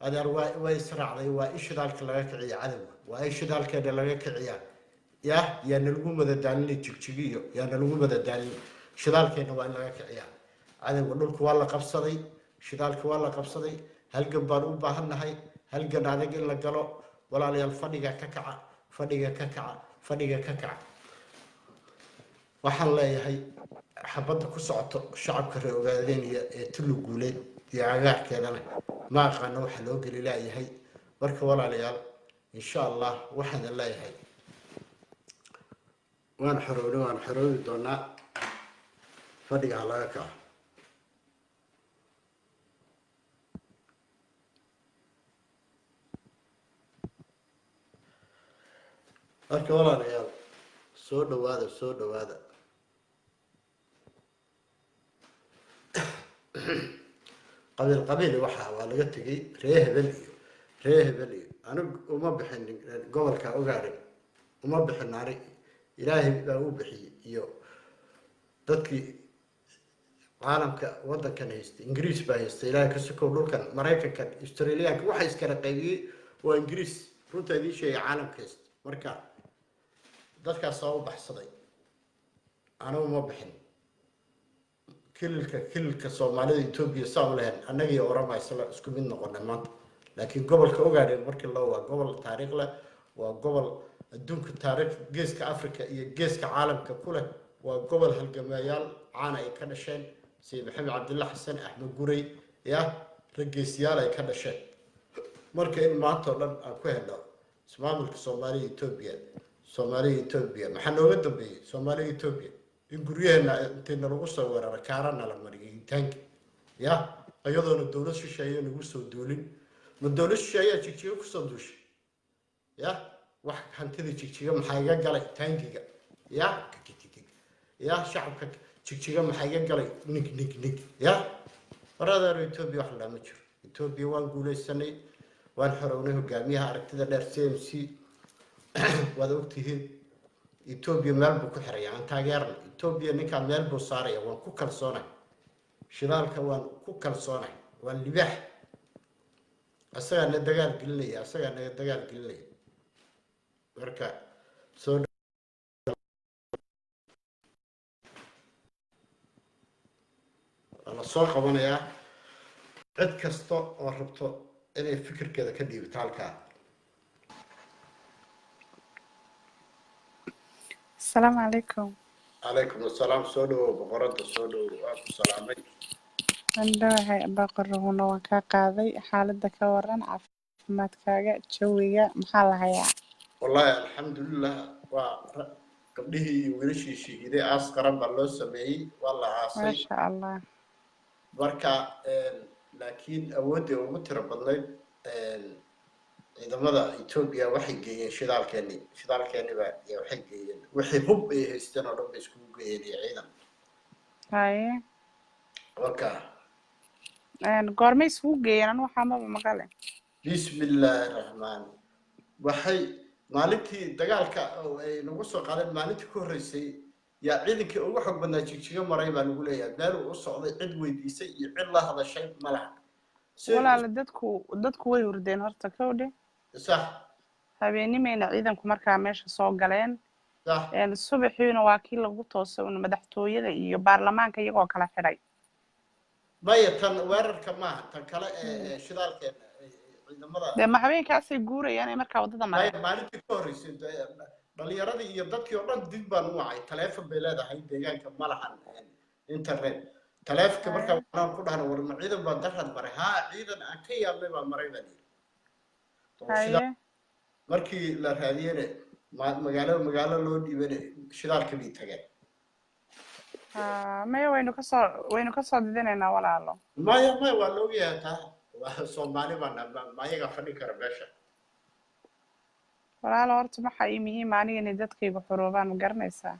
adeer, waa israacday. Waa in shidaalka laga kiciya cadowga, waa in shidaalkeena laga kiciyaa. Ya yaa nalagu madadaalin Jigjigiyo, yaa nalagu madadaalin. Shidaalkeena waa in laga kiciyaa cadowga. Dhulka waa la qabsaday, shidaalka waa la qabsaday. Halgan baan u baahannahay, halgan adag in la galo. Walaalayaal, fadhiga ka kaca, fadhiga ka kaca, fadhiga ka kaca. Waxaan leeyahay xabadda ku socoto shacabka reer Ogaadeniya ee Tullu Guuleed iyo agaarkeedana ma aqaano waxa loo geli laayahay. Marka walaalayaal, insha Allah waxaan leeyahay waan xoroobnay, waan xoroobi doonaa. Fadhiga ha laga kaco. Marka walaalayaal, soo dhawaada, soo dhawaada. Qabiil qabiil waxa waa laga tegay. Ree hebel iyo ree hebel iyo anigu uma bixin gobolka Ogaadhen, uma bixin ani. Ilaahay baa u bixiyey iyo dadkii caalamka waddankan haystay. Ingiriis baa haystay, Ilaahay ka sokow, dhulkan. Maraykankan, Australiyaanka waxa iskala qaybiyey waa Ingiriis. Runta idiin sheegay, caalamka haysta. Marka dadkaas waa u baxsaday, anigu ma bixin. Kililka Soomaalida Etoobiya saa u lahayn, annaga iyo Orama isla isku mid noqonay maanta. Laakiin gobolka Ogaadhen markii loo, waa gobol taariikh leh, waa gobol adduunka taariikh, geeska Africa iyo geeska caalamka ku leh. Waa gobol halgamayaal caana ay ka dhasheen, Sayid Maxamed Cabdilla Xasan, Axmed Gurey, ya raggeesiyaal ay ka dhasheen. Marka in maanta oo dhan aan ku helno ismaamulka Soomaaliya Etoobiya, Soomaaliya Etoobiya, maxaa nooga dambeeyey Soomaaliya Etoobiya? In guryaheena intii nalagu soo weerara, kaarana la mariyay taanki, ya iyadoona dowlad shisheeye nagu soo duulin. Ma dowlad shisheeyaa Jigjiga kusoo duushay? Ya wax hantida Jigjiga maxaa iga galay taangiga? Ya ya shacabka Jigjiga maxaa iga galay? Nig nig nig. Ya waraadaaro, Etoobiya wax la ma jiro. Etoobiya waan guuleysanay, waan xorownay. Hogaamiyaha aragtida dheer CMC waad ogtihiin. Etoobiya meel buu ku xiraya, aan taageerna. Etoobiya ninkaa meel buu saaraya, waan ku kalsoonay. Shidaalka waan ku kalsoonay, waan libaax. Asagaa na dagaal gelinaya, asagaa naga dagaal gelinaya. Marka soo waa la soo qabanayaa cid kasta oo rabto inay fikirkeeda ka dhiibto halkaa. Asalaamu calaykum. Calaykum assalaam. Soo dhawow boqoradda, soo dhawow, waa ku salaamay. Waan Abaqorowna waan kaa qaaday. Xaaladda ka waran, caafimaadkaaga, jawiga, maxaa la hayaa? Wallaahi alxamdulilah, waa gabdhihii iyo wiilashii shahiiday aas qaran baa loo sameeyey, waa la aasay. Maasha Allah. Marka laakiin awooddii ugu tiro badnayd ciidamada Etoobiya waxay geeyeen shidaalkeeni, shidaalkeeni ba waxay geeyeen, wixii hub ay haysteen oo dhan bay iskugu geeyeen iyo ciidan. Marka Goormay isugu geeyeen? Anu waxaa maba maqale. Bismillaahi raxmaan, waxay maalintii dagaalka oo ay nagu soo qaadeen, maalintii ku horreysay yaa ciidankii ugu xoog badnaa Jigjigo maray baa lagu leeyahay. Meel uu u socday cid weydiisay iyo cid la hadashay ma laha. Walaala, dadku way hurdeen horta, kowdhe. Habeenimayna ciidanku markaa meesha soo galeen. Subaxiina waa kii lagu toosay un madaxtooyada iyo baarlamaanka iyagoo kala xidhay. Maya, tan weerarka maaha, tan kale ee shidaalkeena ciidamada. Dee ma habeenkaasay guurayaan ee markaa waddada maya, mareen? Maalintii ka horreysay dhalinyaradii iyo dadkii oo dhan dib baan u wacay. Taleefon bay leedahay deegaanka, ma lahan internet. Taleefonka markaa waxaan ku dhahna, war ma ciidan baa darad maray? Haa, ciidan aan ka yaabnay baa maray baan yidhi. Oo shidaal markii la raadiyene magaalo magaalo loo dhiibane shidaalka bay tageen. Maya, waynu kasoo didinaynaa, walaalo. Maya, maya, waa la ogyahay taa. Waa Soomaali baan, ma ayaga fadhi kara meesha? Walaalo, horta waxa ii muhiima aniga inay dadkaygu xuruubaan, ma garanaysaa?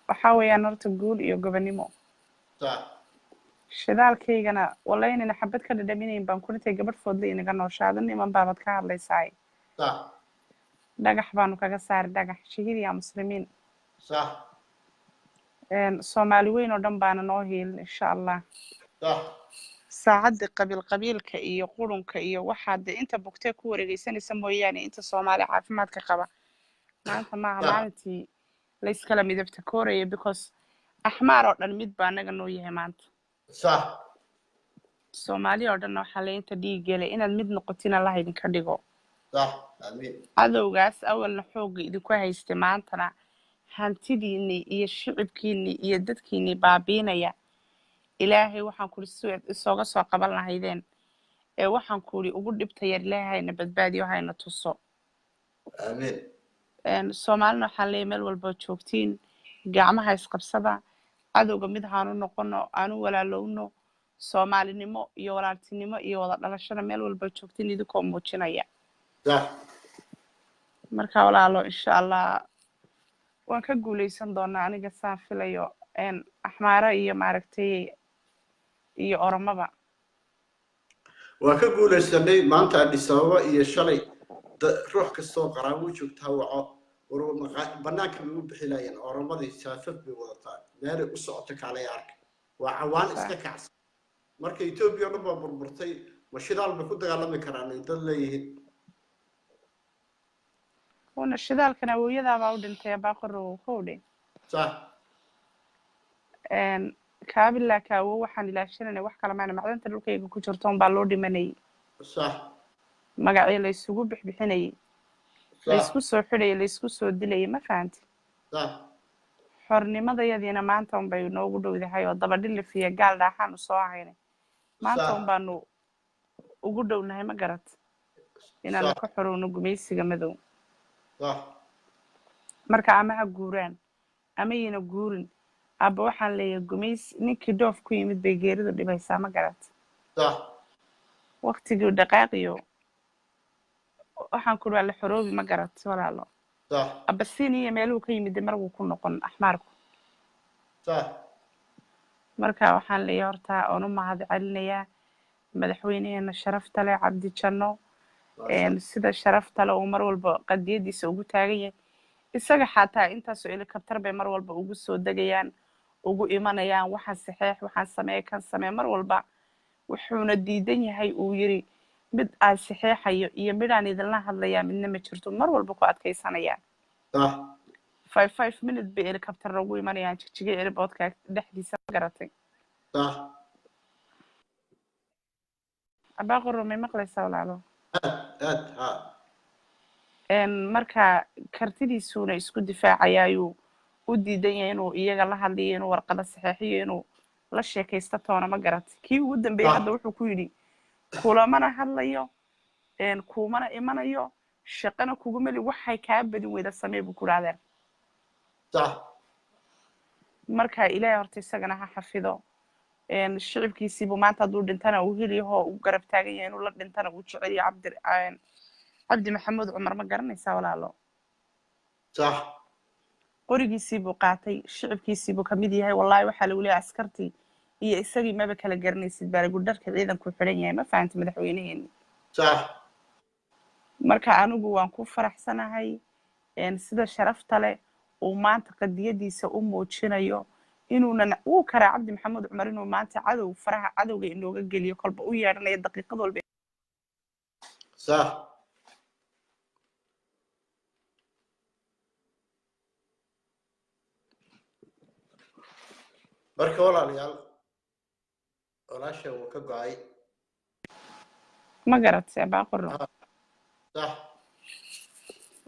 Waxaa weeyaan horta guul iyo gobonimo. Shidaalkaygana walla inayna xabad ka dhadhaminayn baan kulintay. Gabadh foodle inaga nooshaado niman baabad ka hadlaysaay. Dhagax baanu kaga saari, dhagax shahiid yaa muslimiin. Soomaali weyn oo dhan baana noo hiilin, insha Allah. Saacaddii qabiil qabiilka iyo qurunka iyo waxaa dee inta bugtee ku wareegeysanaysa mooyaane, inta Soomaali caafimaadka qaba maanta maaha maalintii layskala midabta kooraya, because axmaar oo dhan mid baa anaga noo yahay maanta. Soomaali oo dhanna waxaa le inta dhiig gelay inaad mid noqotin Allah idinka dhigo. Sax, amiin. Cadowgaas awalna xoogga idinku haystay, maantana hantidiinii iyo shicibkiinii iyo dadkiinii baabiinaya, Ilaahay waxaan kuri si isooga soo qaban lahaydeen ee waxaan kuri ugu dhibta yar, Ilaahay hayna badbaadiyo, hayna tuso. Amiin. Soomaalina waxaan leeyahay, meel walbood joogtiin gacmaha isqabsada, cadowga mid haanu noqono, aanu walaalowno, soomaalinimo iyo walaaltinimo iyo wada dhalashada meel walbood joogtiin idinkoo muujinaya. Marka walaalo, insha Allah waan ka guuleysan doonaa, aniga saan filayo, axmaaro iyo maaragtay iyo Oromaba. Waa ka guulaysanay maanta Addis Ababa iyo shalay. Ruux kastoo qaraabo joogta ha waco, war banaanka bay u bixi laayeen. Oromadii saafaf bay wadataa, meelay u socoto kaalay arka, waa cawaan iska kacsan. Marka Etoobiya o dhan baa burburtay, ma shidaal bay ku dagaalami karaan ay dad leeyihiin? Una shidaalkan awooyadaabaa u dhintay, Abaaqorow, kowdhe. Kaabilaa kaawo, waxaan ilaashanayna wax kale maana, macdanta dhulkayga ku jirto unbaa loo dhimanayay. Magacii laysugu bixbixinayay, laysku soo xidhayay, laysku soo dilayay, ma fahanti? Xornimadayadiina maanta unbay noogu dhowdahay oo dabadhilif iyo gaal dhaaxaanu soo ahaynay, maanta un baanu ugu dhownahay, ma garat, inaanu ka xorowno gumaysiga madow. Marka ama ha guuraan ama yina guurin, abba waxaan leeyahay, gumaysi ninkii dhoof ku yimid bay geeridu dhibaysaa, ma garat? Waqtigii dhaqaaqiyo waxaan ku waa la xoroobi, ma garat, walaalo? Abasiniya meeluhu ka yimid mar wuu ku noqon axmaarku. Marka waxaan leeyahay horta oon u mahad celinayaa madaxweynaheena sharafta leh, Cabdi Janno. Sida sharafta leh uu mar walba qadiyadiisa ugu taagan yahay, isaga xataa intaasoo helicopter bay mar walba ugu soo degayaan, ugu imanayaan, waxaan saxeex, waxaan sameeye, kan samee mar walba. Wuxuuna diidan yahay, uu yiri, mid aan saxeexayo iyo midaan idinla hadlayaa midna ma jirto, mar walba ku adkaysanayaan. 5 5 minute bay helicopter ugu imanayaan Jigjiga airportka dhexdiisa, ma garatay? Abaaqoro, may maqlaysaa, walaalo? Aad aad, ha. Marka kartidiisuuna isku difaacayaayuu u diidan yahay inuu iyaga la hadliyo, inuu warqado saxeexiyo, inuu La sheekaysta toona ma garat. Kii ugu dambeeyey hadda wuxuu ku yidhi, kulamana hadlayo, kuumana imanayo, shaqana kuguma li, waxay kaa badin weyda samee, buu ku dhahdeen. Marka Ilaahay horta isagana ha xafido. Shicibkiisiibu maanta hadduu dhintana uu heliyaho uu garab taagan yahay, inuu la dhintana uu jecel yahay Cabdi Maxamuud Cumar, ma garanaysaa, walaalo? Qorigiisii buu qaatay, shicibkiisii buu kamid yahay. Wallahi waxaa lagu leeyahay askartii iyo isagii maba kala garanaysid baa lagu, dharka ciidanku xidhan yahay, ma fahanta, madaxweyneheeni. Marka anigu waan ku faraxsanahay sida sharafta leh uu maanta qadiyadiisa u muujinayo, inuunan uu karaa Cabdi Maxamuud Cumar inuu maanta cadow faraha cadowga inooga geliyo, kolba u yeedhanayo daqiiqad walba. Marka walaalayaal, walaasha wuu ka go-ay. Ma garatay, Baaqorno? Sax.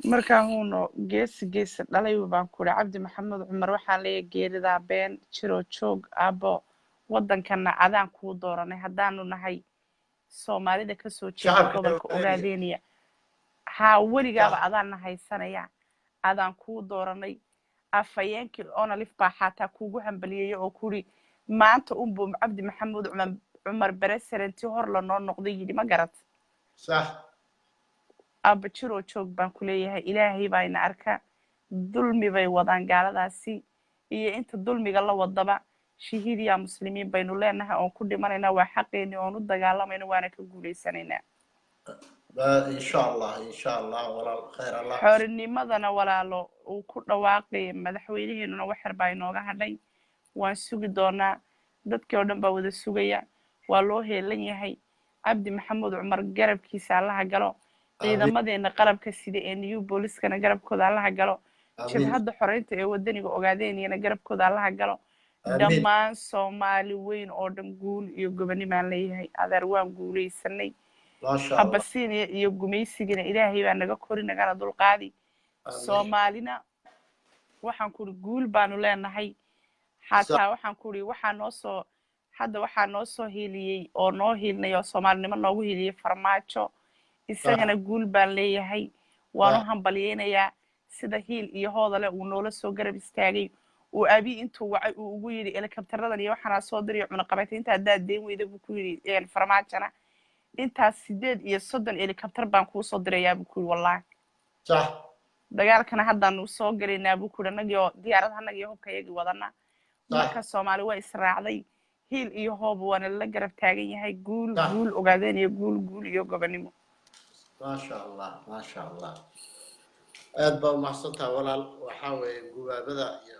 Marka huuno geesi geesi dhalay baan ku uri Cabdi Maxamuud Cumar. Waxaan leeyahay, geeridaa been jiroo joog aabbo, waddankana cadaan kuu dooranay haddaanu nahay Soomaalida kasoo jeeda shacabka gobolka Ogaadeenaya. Ogaadeeniya haa, weligaaba adaanna haysanaya, adaan kuu dooranay. Afhayeenkii ONLF baa xataa kuugu hambalyeeyey oo kuri maanta unbuu Cabdi Maxamuud Cumar president hor lanoo noqday yidhi, ma garat? Aabba jiroo joog baan ku leeyahay. Ilaahay baa ina arka. Dulmi bay wadaan gaaladaasi iyo inta dulmiga la wadaba. Shahiidiyaa muslimiin baynu leenahay oon ku dhimanaynaa, waa xaqeeni oon u dagaalamayno, waana ka guulaysanaynaa. Insha Allah, insha Allah, walaal, khayr Allah. Xorinimadana, walaalo, uu ku dhawaaqay madaxweyneheenuna waxyar baa inooga hadhay. Waan sugi doonaa, dadkii oo dhan baa wada sugaya, waa loo heelan yahay. Cabdi Maxamuud Cumar garabkiisa Allaha galo. Ciidamadeena qalabka sida ee New Booliskana garabkooda Allaha galo. Jabhadda Xoreynta ee Wadaniga Ogaadeeniyana garabkooda Allaha galo. Dhammaan Soomaali weyn oo dhan guul iyo gobonimaan leeyahay. Adeer, waan guulaysanay. Maasha Allah. Abasiiniya iyo gumaysigana Ilaahay baa naga kori, nagana dulqaadi. Soomaalina waxaan ku uri guul baanu leenahay. Xataa waxaan ku uri waxaa noo soo hadda waxaa noo soo hiiliyey oo noo hiilinay oo Soomaalinimo noogu hiiliyey Farmaajo. Isagana guul baan leeyahay, waan u hambalyeynayaa sida hiil iyo hoodale uu noola soo garab istaagay, uu Abi intuu wacay uu ugu yidhi helikabtaradan iyo waxaanaa soo dirayo, cunaqabateynta haddaad deen weyda, buu ku yidhi Farmaajona, intaas 38 helikabtar baan kuu soo dirayaa, buu ku yidhi, wallahi. Dagaalkana haddaanu soo gelaynaa, buu ku yidhi, annagii oo diyaaradaha annagii hubka iyagii wadana. Marka Soomaali waa israacday, hiil iyo hooba waana lala garab taagan yahay. Guul, guul Ogaadeen iyo guul, guul iyo gobonimo. Maasha Allah, maasha Allah, aad baa umahadsantaha, walaal. Waxaa weeye gubaabada iyo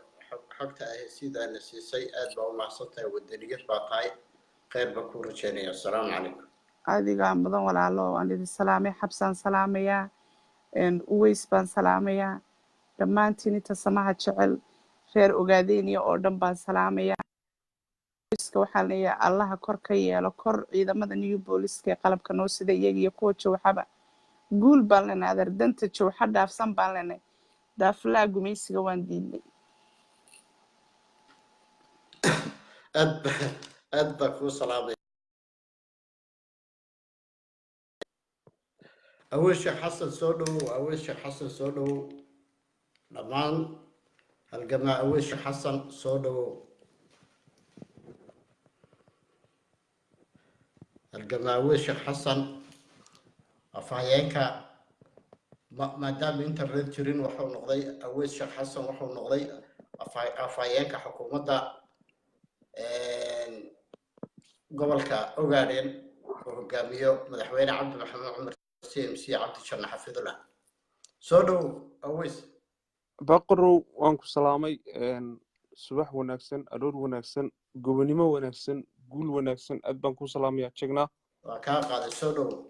xogta ah sidaana siisay, aad baa umahadsantahay. Wadaniyad baa tahay, khayr baan kuu rajeynaya. Asalaamu calaykum. Adigaa mudan, walaalo, waan idin salaamay. Xabsaan salaamayaa, Uweys baan salaamayaa, dhammaantiin inta samaha jecel reer Ogaadeeniya oo dhan baan salaamayaa. Booliska waxaan leeyahay, Allaha kor ka yeelo kor ciidamada New Booliska ee qalabka noo sida, iyaga iyo kuwa jawxaba guul baan leenahay. Adeer, danta jawxa dhaafsan baan leenahay, daaflaha gumaysiga waan diidnay. Aad baa kuu salaamay. Aweys Sheekh Xasan, soo dhowow. Aweys Sheekh Xasan, soo dhowow. Dhammaan halgamaa Aweys Sheekh Xasan, soo dhowow. Halgamaa Aweys Sheekh Xasan, afhayeenka, maadaama internet jirin, wuxuu noqday Aweys Sheekh Xasan, wuxuu noqday afhayeenka xukuumadda gobolka Ogaadhen oo hogaamiyo madaxweyne Cabdi Maxamed Cumar CMC Cabdi Janne xafidullah. Soo dhowow, Aweys. Baqarow, waan ku salaamay. Subax wanaagsan, aroor wanaagsan, gobonimo wanaagsan, guul wanaagsan, aad baan ku salaamaya jegnaa. Waa kaa qaaday, soo dhowow.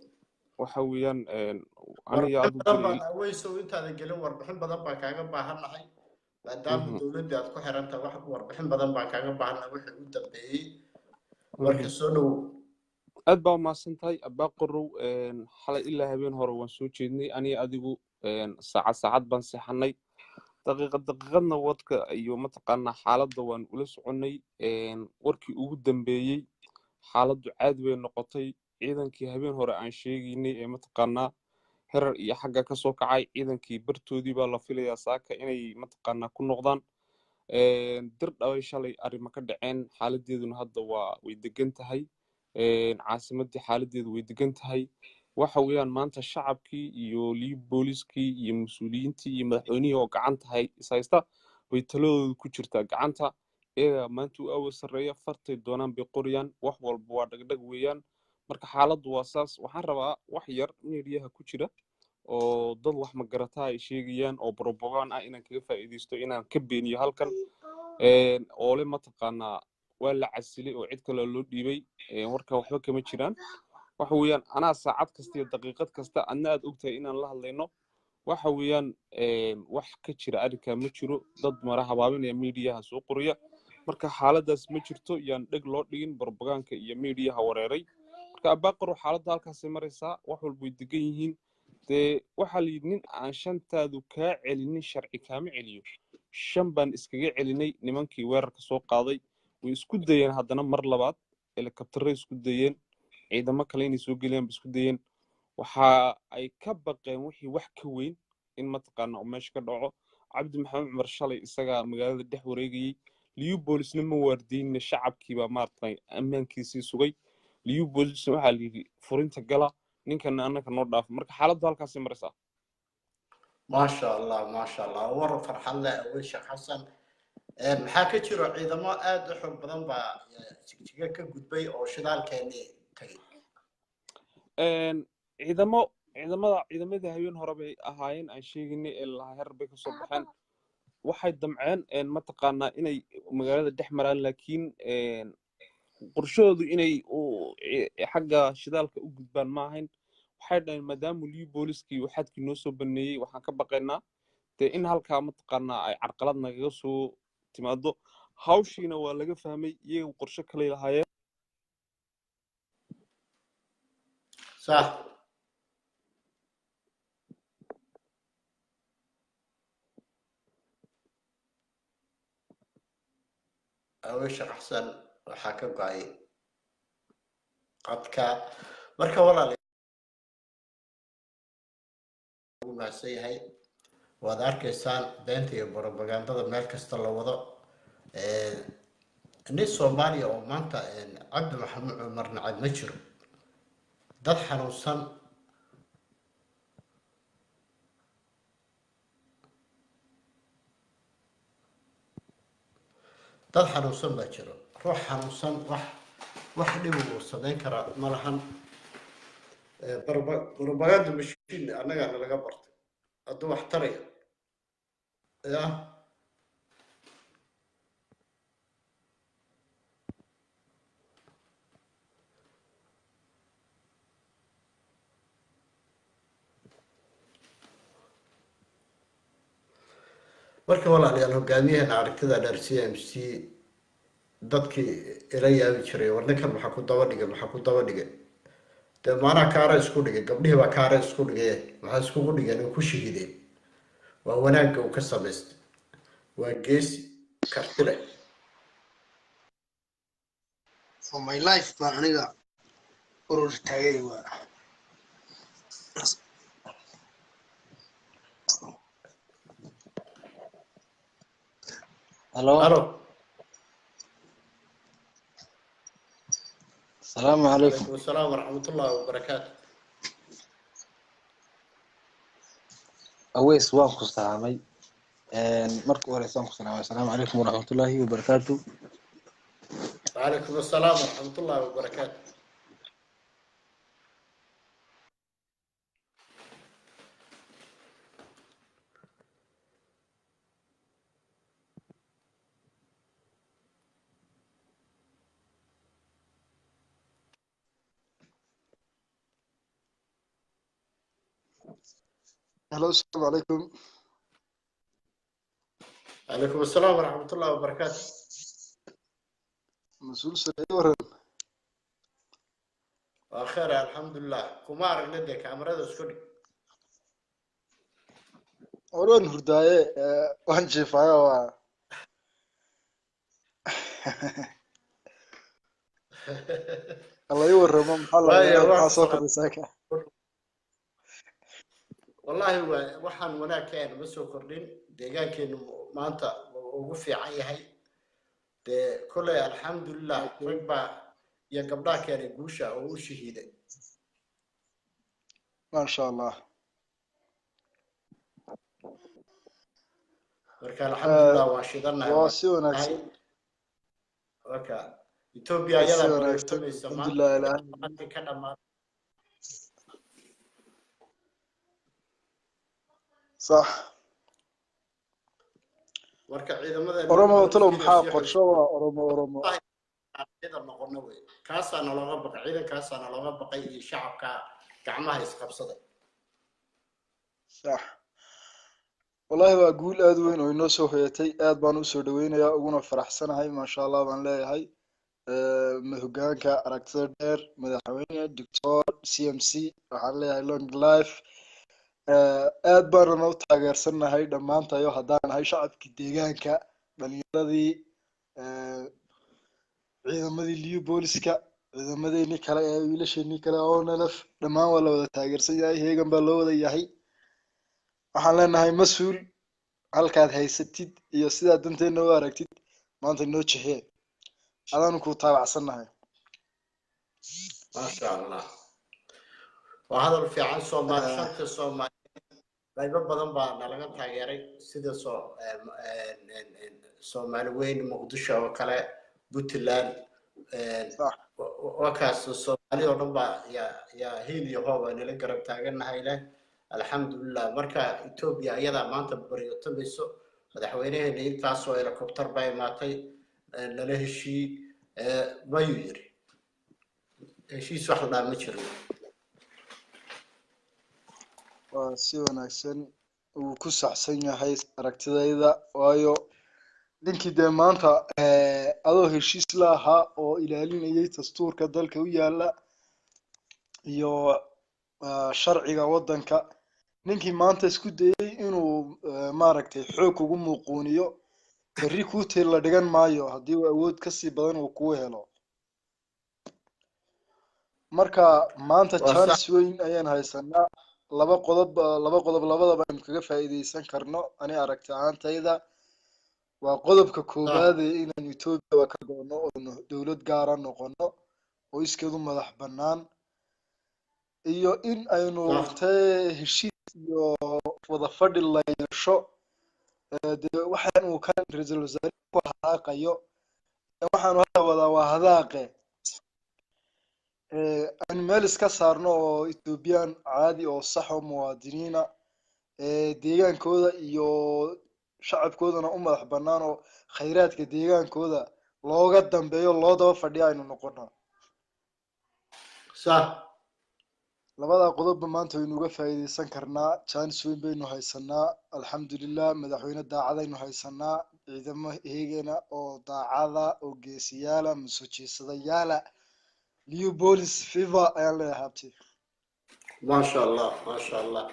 Waxa weeyaan aniga Warbixin adigu badan baan jiray. Aweysow, intaadan gelin, warbixin badan baan kaaga baahannahay maadaama dowladda aad ku xiran tahay. Wax warbixin badan baan kaaga baahannahay wixii u dambeeyey marka. Soo dhowow. Aad baa umahadsan tahay, Baqarow. Xalay ilaa habeen hore waan soo jeednay aniga adigu, saacad saacad baan seexanay. Daqiiqad daqiiqadna wadka iyo mataqaanaa xaaladda waan ula soconnay. Warkii ugu dambeeyey xaaladdu caadi bay noqotay. Ciidankii habeen hore aan sheegaynay ee mataqaanaa Herar iyo xagga ka soo kacay, ciidankii bartoodii baa la filayaa saaka inay mataqaanaa ku noqdaan. Dir dhabay shalay arrimo ka dhaceen, xaaladeeduna hadda waa way degan tahay. Caasimaddii xaaladeedu way degan tahay. Waxa weeyaan maanta shacabkii iyo liib booliskii iyo mas-uuliyiintii iyo madaxweynihii oo gacanta is haysta bay taladoodu ku jirtaa gacanta. Iyagaa maanta u awood sarreeya, fartay doonaan bay qorayaan, wax walba waa dhagdhag weeyaan. Marka xaaladdu waa saas. Waxaan rabaa wax yar meediyaha ku jira oo dad wax magarataa ay sheegayaan oo propaganda ah inaan kaga faa'iidaysto, inaan ka beeniyo halkan. Oole mataqaanaa waa la casilay oo cid kale loo dhiibay. Warka waxba kama jiraan. Waxa weeyaan anaa saacad kasta iyo daqiiqad kasta adna aad ogtahay inaan la hadlayno. Waxa weeyaan wax ka jira arrinkaa ma jiro. Dad mara habaabinaya miidiyaha soo qoraya. Marka xaaladdaas ma jirto, yaan dheg loo dhigin propaganda iyo miidiyaha wareeray. Marka Abaaqaro xaaladda halkaasay maraysaa, wax walba way degan yihiin. Dee waxaa la yidhi nin aan shantaadu kaa celinin sharci kaama celiyo. 5 baan iskaga celinay nimankii weerarka soo qaaday. Way isku dayeen haddana mar labaad, helikabtarray isku dayeen, ciidamo kale inay soo geliyaan bay isku dayeen. Waxa ay ka baqeen wixii wax ka weyn in mataqaana uu meesha ka dhaco. Cabdi Maxamed Cumar shalay isagaa magaalada dhex wareegayey. Liyu boolisna ma waardiinna, shacabkii baa maaragtay ammaankiisii sugay. Liyu boolisna waxaa la yidhi furinta gala, ninkana annaka noo dhaafa. Marka xaaladdu halkaasay maraysaa. Maasha Allah, maasha Allah, war farxad leh Awel Sheekh Xasan. Maxaa ka jiro ciidamo aad u xoog badan baa Jigjiga ka gudbay oo shidaalkeenii tagay? Ciidamadii habeen hore bay ahaayeen aan sheegaynay ee lahaa Herar bay kasoo baxeen. Waxay damceen mataqaanaa inay magaalada dhex maraan, laakiin qorshahoodu inay xagga shidaalka u gudbaan ma ahayn. Waxay dhaheen maadaama liyu booliskii uu xadkii noo soo baneeyey, waxaan ka baqaynaa dee in halkaa mataqaanaa ay carqalad nagaga soo timaado. Hawshiina waa laga fahmay, iyagu qorshe kalay lahaayeen. Sax. Awel Sheekh Xasan waxaa ka go'ay qadka. Marka walaal ugu mahadsan yahay. Waad arkaysaan beenta iyo propagandada meel kasta la wado. Nin Soomaaliya oo maanta Cabdi Maxamed Cumar nacab ma jiro. Dad xanuunsan dad xanuunsan baa jiro. Ruux xanuunsan wax dhib uu samayn karaa ma lahan. Propaganda machine annagaana laga bartay hadduu wax taraya ya. Marka walaalayaal, hogaamiyaheena aragtida dheer CMC, dadkii ila yaabi jiray, war ninkan maxaa ku daba dhigay, maxaa ku daba dhigay? Dee maanaa kaara isku dhigay, gabdhihii baa kaara isku dhigay. Maxaa iskugu dhigeen oo ku shahideen? Waa wanaagga uu ka samaystay. Waa geesi karti leh. For my life baan aniga urur taagay waa. Halo, alo. السلام عليكم. Calaykum assalaam waraxmatullahi wabarakaatu. Aweys, waan ku salaamay. Marka hore waan ku salaamay. Asalaamu calaykum waraxmatullaahi wabarakaatu. Wacalaykum assalaam waraxmatullahi wabarakaatu. Hello, asalaamu calaykum. Calaykum assalaam waraxmatullahi wabarakaatu. Mas-uul sare, ii waran. Waa kheer, alxamdulilah. Kuma aragna dee, kaamarada isku dhig. War waan hurdaaye, waan jiifaayo waa. Alla ii warramo, maxaa la Waaya, maxaa waan soo kordhay saaka? Wallaahi waa waxaan wanaag ka ma soo kordhin. Deegaankeenu maanta wuu ugu fiican yahay dee kolley, alxamdulilah. Rag baa iyo gabdhaha keenay guusha oo u shahiiday. Maasha Allah. Marka alxamdulilah, waan shidanahay. Waa waan si wanaagsan. Marka Ethiopia Waa si ayadaa wanaagsan. baryotamaysa maanta. Alxamdulilah, ilaahay Maanta ka dhammaan. Sax. Marka ciidamada Oromo talow booliska inay maxaa sii qorsho waa Oromo? Ciidan noqono wey, kaasaa nalooga baqay, ciidankaasaa nalooga baqay iyo shacabka gacmaha isqabsaday. Sax, wallahi waa guul aad u weyn oo inoo soo hoyatay. Aad baan usoo dhaweynayaa uguna faraxsanahay. Maasha Allah baan leeyahay. Hogaanka aragtida dheer, madaxweyne Doctor CMC, waxaan leeyahay long life. Aad baanana u taageersanahay dhammaantayo haddaan nahay shacabkii deegaanka, dhalinyaradii, ciidamadii liyu booliska, ciidamadeenii kale ee wiilasheenii kale oo nalaf, dhammaan waa la wada taageersan yahay, heegan baa loo wada yahay. Waxaan leenahay mas-uul halkaad haysatid iyo sidaad danteena u aragtid maanta noo jexee, adaanu ku taabacsannahay. Maasha Allah, waa hadal fiican. Soomaali, shanta Soomaali qaybo badan baa nalaga taageeray, sida soo Soomaali weyn, Muqdisho oo kale, Puntland. Sax. Waa kaas, Soomaali oo dhan baa yaa hiil iyo hoob ay nala garab taagannahay leh, alxamdulilah. Marka Ethiopia ayadaa maanta baryotamayso. Madaxweynaheena intaasoo helicopter baa imaatay, nala heshii mayuu yiri. Heshiis wax la dhaha ma jiro. Waa si wanaagsan, uu ku saxsan yahay aragtidayda, waayo ninkii dee maanta adoo heshiis la ahaa oo ilaalinayay dastuurka dalka u yaala iyo sharciga waddanka, ninkii maanta isku dayay inuu maaragtay xoog kugu muuquuniyo, berri kuuteel la dhigan maayo haddii uu awood kasii badan uu kuu helo. Marka maanta Waa sax. chance weyn ayaan haysanaa, laba qodob, laba qodob labadaba aynu kaga faa'iidaysan karno. Ani aragti ahaantayda waa qodobka koowaad ee inaynu Ethiopia ka go'no oonu dowlad gaara noqono oo iskeedu madax bannaan, iyo in aynu intee heshiis iyo wada fadhi la yeesho. Dee waxaan uu kan ra-iisul wasaare ku hadaaqayo, waxaanu hadda wadaa waa hadaaqe, aynu meel iska saarno oo Ethiopian caadi oo sax oo muwaadiniina, deegaankooda iyo shacabkoodana u madax bannaan oo khayraadka deegaankooda looga dambeeyo, loo daba fadhiya aynu noqono. Sax. Labada qodobba maanta waynu uga faa'iidaysan karnaa. Chance weyn baynu haysanaa, alxamdulilah. Madaxweyne daacadaynu haysanaa, ciidamo heegana oo daacada oo geesiyaala masojeesadayaala. New Police Fever ayaan leeyahay, habti. Maasha Allah, maasha Allah.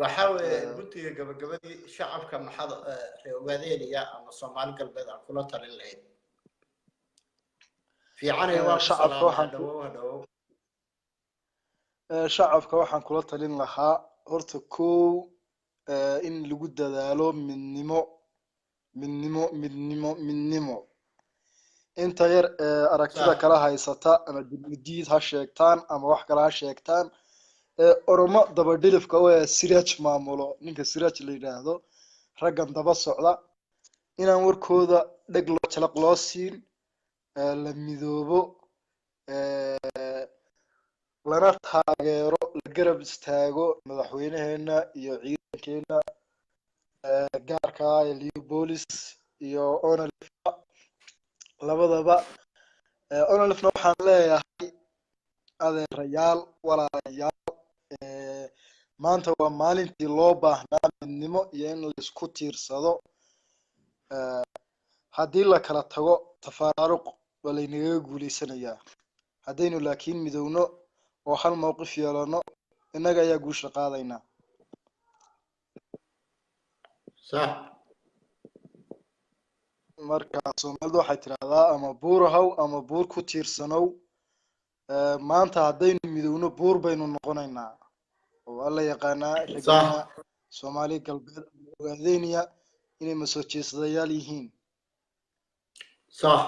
Waxa weeye guddiga gabagabadii, shacabka maxaad reer Ogaadeynaya ama Soomaali Galbeed aan kula talin lahayd? Fiicanay, waa ku shacabka salaamay. Waxaan ku Hadhowow, hadhowow. Shacabka waxaan kula talin lahaa horta kow, in lagu dadaalo midnimo, midnimo, midnimo, midnimo. Inta yar ee aragtida kala haysata, ama dibnidiid ha sheegtaan ama wax kale ha sheegtaan, ee Oromo dabadhilifka u ee Siraaj maamulo, ninka Siraaj la yidhaahdo, raggan daba socda, inaan warkooda dheg loo jalaq loo siin, la midoobo, lana taageero, la garab istaago madaxweynaheena iyo ciidankeena gaarka ah ee Leopolis iyo Onalif labadaba. Onalifna waxaan leeyahay, adeerayaal, walaalayaal, maanta waa maalintii loo baahnaa midnimo iyo in laisku tiirsado. Haddii la kala tago, tafaraaruq waa laynagaga guuleysanayaa. Haddaynu laakiin midowno oo hal mowqif yeelano, innaga ayaa guusha qaadaynaa. Sax. Marka Soomaalidu waxay tidhahdaa ama buur ahaw ama buur ku tiirsanow. Maanta haddaynu midowno buur baynu noqonaynaa oo waa la yaqaanaa ragana Soomaali Galbeed ama Ogaadenia inay masoo jeesadayaal yihiin. Sax.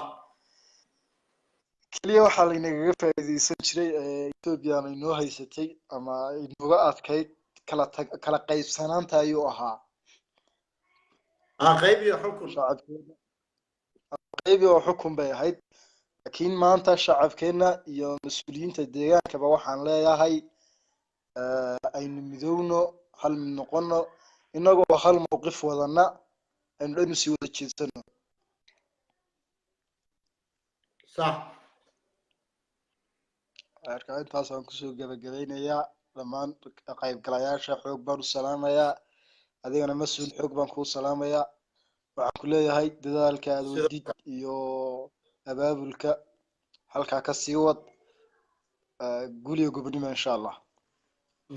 Keliya waxaa laynagaga faa'iidaysan jiray ee Ethiopia ama inoo haysatay ama inooga adkayd kala tag kala qaybsanaanta ayuu ahaa. Qayb iyo xukun. Shacabkeena qayb oo xukun bay ahayd, laakiin maanta shacabkeena iyo mas-uuliyiinta deegaankaba waxaan leeyahay aynu midowno, hal mid noqono, inagoo hal mowqif wadana aynu dhan usii wada jeedsano. Sax. Marka intaasaan kusoo gabagabeynayaa. Dhammaan qaybgalayaasha xoog baan u salaamayaa, adigana mas-uul xoog baan kuu salaamayaa. Waxaan ku leeyahay dadaalka aad Sidoo wadid iyo abaabulka halkaa ka sii wad. Guul iyo gobonimo insha Allah.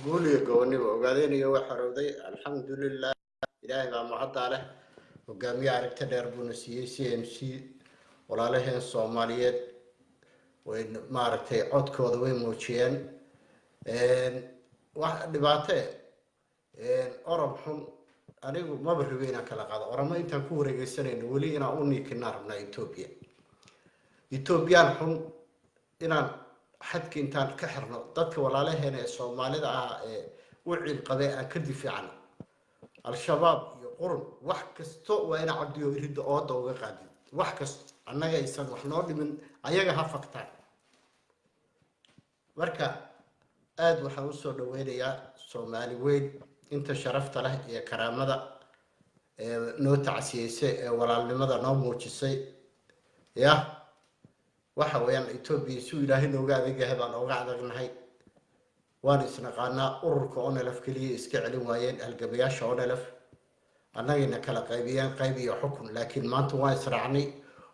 Guul iyo gobonimo. Ogaadeenaya waa xorowday, alxamdulilah, Ilaahay baa mahaddaa leh. Hogaamiye aragti dheer buuna siiyey CMC. Walaalaheen Soomaaliyeed way maaragtay codkooda way muujiyeen. Wax dhibaate Orob xun anigu maba rabo inaan kala qaado. Oromo intaan ku wareegeysanayno weli inaan u niikinaa rabnaa Ethiopia, Ethiopian xun inaan xadka intaan ka xirno dadka walaalaheena ee Soomaalida ah ee u ciilqabay aan ka difaacno Al-Shabaab iyo qurun. Wax kasto waa ina Cabdiyo ridda ooda uga qaadid. Wax kasto annaga aysan wax noo dhimin, ayaga ha faktaan. Marka aada waxaan usoo dhaweynayaa Soomaali weyn inta sharafta leh iyo karaamada ee noo tacsiyeysay ee walaalnimada noo muujisay. Ya waxa weeyaan Ethiopia suu Ilaahay nooga adag yahay baan ooga adagnahay, waan isnaqaanaa. Ururka ONLF keliya iska celin waayeen halgamayaasha ONLF, annagayna kala qaybiyeen, qayb iyo xukun, laakiin maanta waan israacnay.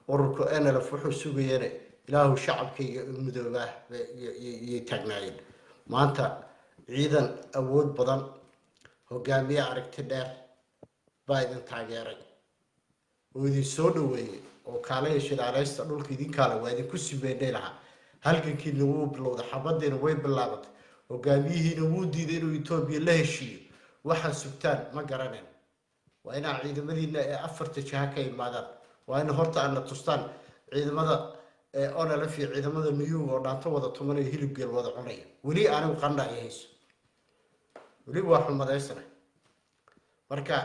Ururka NLF wuxuu sugayeen Ilaahu shacabkayga u midoobaa iyay taagnaayeen. Maanta ciidan awood badan, hogaamiye aragti dheer baa idin taageeray oo idin soo dhaweeyey oo kaalaya shidaaleysta dhulka idinkaale waa idinku simeynay lahaa. Halgankiina wuu bilowday, xabadiina way bilaabatay, hogaamiyihiina wuu diiday inuu Etoobiya la heshiiyo. Waxaa sugtaan ma garaneen. Waa inaa ciidamadiina ee afarta jiha ka imaadaan, waa in horta aadna tustaan ciidamada ee ONLF iyo ciidamada Niyuga oo dhaanto wada tumanaya, hilib geel wada cunaya. Weli anigu qandha ay hayso, weli waa xumadaysana. Marka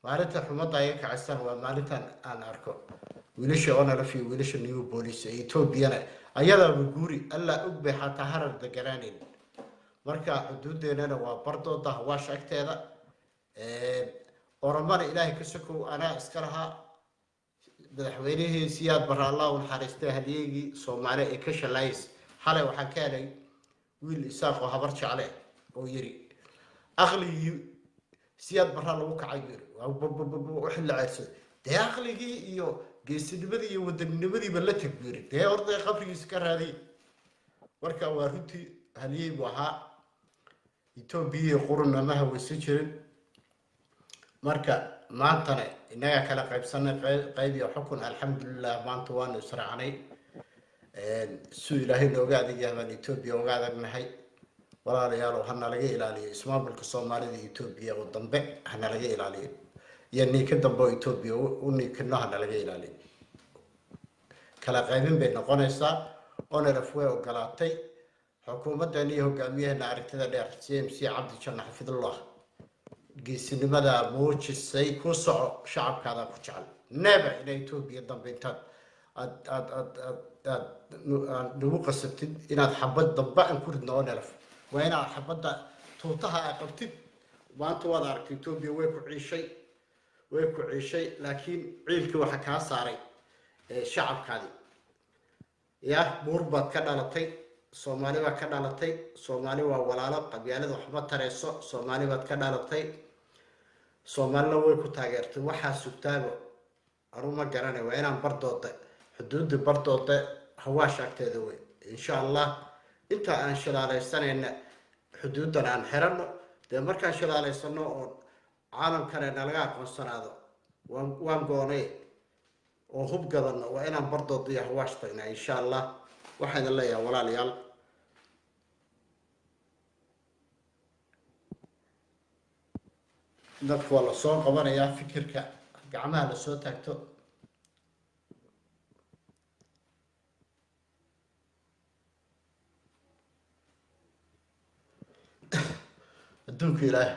maalinta xumadda ay kacistaan waa maalintan aan arko wiilasha ONLF iyo wiilasha New Police ee Etoobiyana ayadaaba guuri Allaa og bay xataa Harar deganaaneyn. Marka xuduudeennana waa bardooda Hawaash agteeda. Oromana Ilaahay ka sokow anaa iska lahaa. Madaxweynihii Siyaad Barre, Allah u naxariistay, halyeygii Soomaali ee ka shalaayis. Xalay waxaan ka helay wiil Isaaq oo Habar Jecle oo yiri aqligii Siyaad Barraa lagu kacay buu yiri. Waa wixii la ceyrsaday dee aqligii iyo geesinimadii iyo wadaninimadiiba la tag buu yiri. Dee horta qabrigiisa ka raadiy. Marka waa runtii halyey buu ahaa, Etoobiya iyo qurunna ma haweysan jirin. Marka maantana innagaa kala qaybsanay, qayb iyo xukun. Alxamdulilah, maanta waanu israacnay. Suu Ilaahay nooga adag yahay baan Etoobiya uga adagnahay. Walaalayaalow, ha nalaga ilaaliyo ismaamulka Soomaalida Etoobiya oo dambe, ha nalaga ilaaliyo iyo niinka dambe oo Etoobiya u niinkino, ha nalaga ilaaliyo. Kala qaybin bay noqonaysaa. ONLF way ogolaatay xukuumaddan iyo hogaamiyaheena aragtida dheer CMC Cabdi Janno xafidullah. Geesinimada muujisay ku soco, shacabkaada ku jecel. Never ina Etoobiya dambe intaad aad aad aad aad aad aad nagu qasabtid inaad xabad dambe aan ku ridno. ONLF waa inaad xabadda tuutaha aad qabtid. Maanta waad aragtay, Etoobiya way ku ciishay, way ku ciishay, laakiin ciilkii waxa kaa saaray shacabkaadii. Ya buur baad ka dhalatay, Soomaali baad ka dhalatay. Soomaali waa walaalo, qabyaalada waxma tareyso. Soomaali baad ka dhalatay, Soomaalina way ku taageertay. Waxaa sugtaaba anu ma garanay. Waa inaan bardooda xuduudda bardooda Hawaash agteeda wey. Insha Allah inta aan shilaaleysanayna xuduuddan aan xirano. Dee markaan shilaaleysano oo Caalamkana nalaga aqoonsanaado. Waan goonay oo hub gadanno. Waa inaan bardooda iyo hawaash tagnaa, insha Allah. Waxaan idin leeyahay, walaalayaal, dadka waa lasoo qabanayaa. Fikirka gacmaha lasoo taagto. Adduunka Ilaah,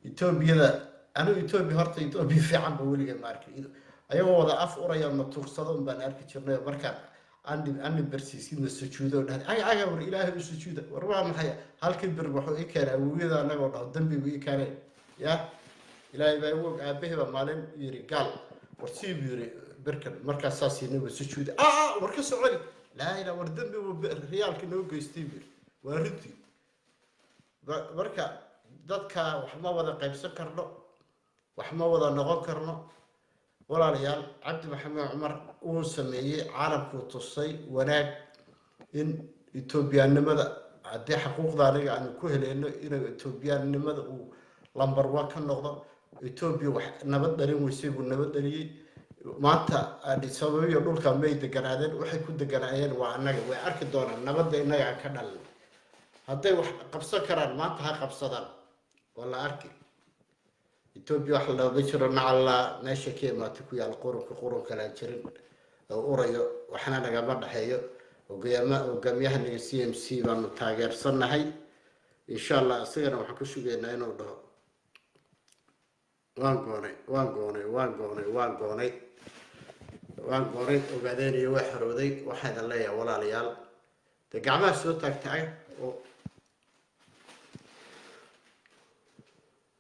Etoobiyada, anigu Etoobiya, horta Etoobiya fiican ba weliga ma arkin. Ayagoo wada af uraya na tuugsado un baan arki jirnay. Markaan andi barsiisidna sujuudo dhahday, aga aga, war Ilaahay u sujuuda. War waa maxay? Halkii bir wuxuu ii keenay awowiyada anagoo dhaho dembi buu ii keenay. Ya Ilaahay baa igu og, aabahii baa maalin yiri, "Gaal, war sii," buu yiri, "birkan." Markaas saas yiniba sujuuda. Aa, war ka soconi, laa ilaa, war dembi buu riyaalka noo geystay buu yiri. Waa runtii. Marka dadka wax ma wada qaybsan karno, wax ma wada noqon karno, walaalayaal. Cabdi Maxamed Cumar uu sameeyey, caalamkuu tusay wanaag in Etoobiyaannimada haddii xaquuqda aniga aanu ku heleyno, inuu Etoobiyaannimada uu number one ka noqdo. Etoobiya wax nabad dhalin weysay buu nabad dhaliyey. Maanta Addis Ababa iyo dhulka may deganaadeen, waxay ku deganaayeen waa annaga. Way arki doonaan nabadda innaga aan ka dhalin. Hadday wax qabsan karaan, maanta ha qabsadaan, waa la arki. Etoobiya wax looma jiro, nacallaa meesha ka imaatay ku yaal qurunka, qurun kalaan jirin oo urayo. Waxna nagama dhexeeyo. Hogaamiyahanaga CMC baanu taageersannahay, insha Allah. Isagana waxaan ku sugaynaa inuu dhaho, "Waan goonay, waan goonay, waan goonay, waan goonay, waan goonay." Ogaadeen iyo waa xorowday. Waxaa idin leeyahay, walaalayaal, dee gacmaha soo taagtaag oo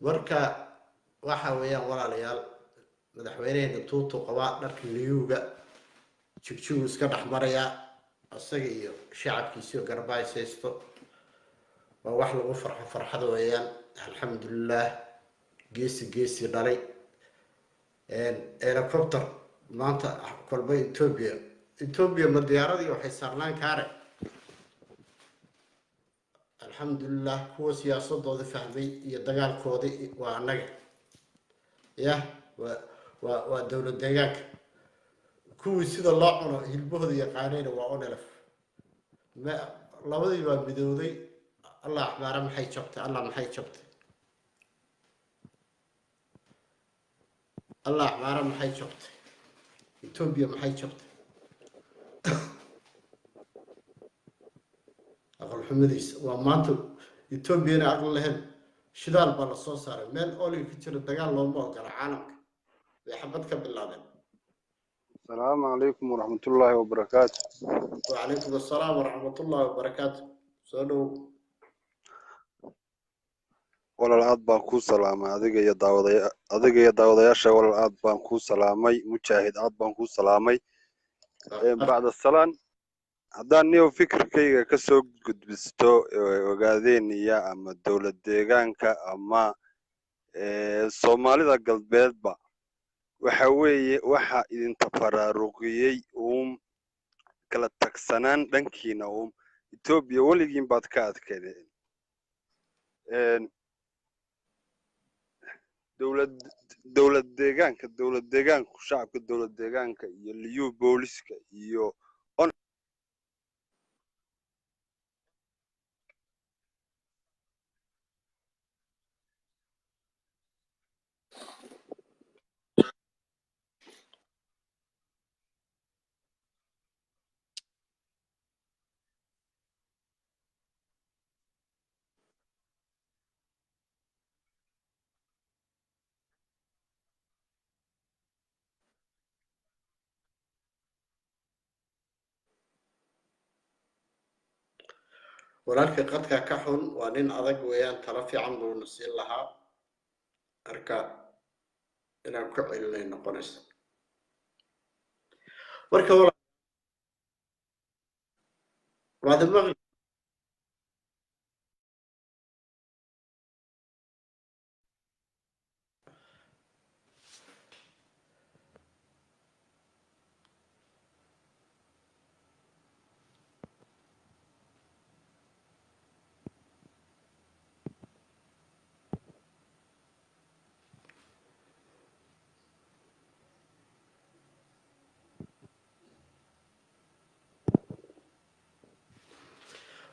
marka waxa weeyaan, walaalayaal, madaxweyneheena tuutu qabaa, dharka liyuuga jigjigu iska dhex marayaa, isaga iyo shacabkiisii oo garbays haysto. Waa wax lagu farxo, farxad weeyaan. Alxamdulilah, geesi geesi dhalay. Helicopter maanta kolba Ethiopia ma diyaaradii waxay saarnaan kaare. Alxamdulilah, kuwa siyaasadooda fahmay iyo dagaalkoodii waa annaga. Yah, waa dowlad deegaanka. Kuwii sida loo cuno hilbahooda yaqaanayna waa ONLF. Ma labadii baa midowday. Allah, axmaara maxay jabtay! Allah, maxay jabtay! Allah, axmaara maxay jabtay! Etoobiya maxay jabtay! Aqal xumadiisa waa maanta Etoobiyana aqli lahayn. Shidaal baa lasoo saaray meel oliga ka jira. Dagaal looma ogola caalamka, bay xabad ka bilaabeen. السلام عليكم ورحمة الله وبركاته. وعليكم السلام ورحمة الله وبركاته، soo dhow. Walaal, aad baan kuu salaamay adiga iyo daawadayaasha. Walaal, aad baan kuu salaamay. Mujaahid, aad baan kuu salaamay. Bacda salaan, haddaan niyo fikirkayga ka soo gudbisto, Ogaadeniya ama dowlad deegaanka ama Soomaalida Galbeedba, waxa weeye waxa idinta faraaruqiyey uun kala tagsanaan dhankiina uun. Etoobiya weligiin baad ka adkaydeen. Dowlad deegaanku, shacabka dowlad deegaanka iyo liyu booliska iyo on Walaalkii qadka ka xun, waa nin adag weeyaan. Talo fiican buuna siin lahaa. Marka inaan ku celinay noqonaysa. Marka waad maqli.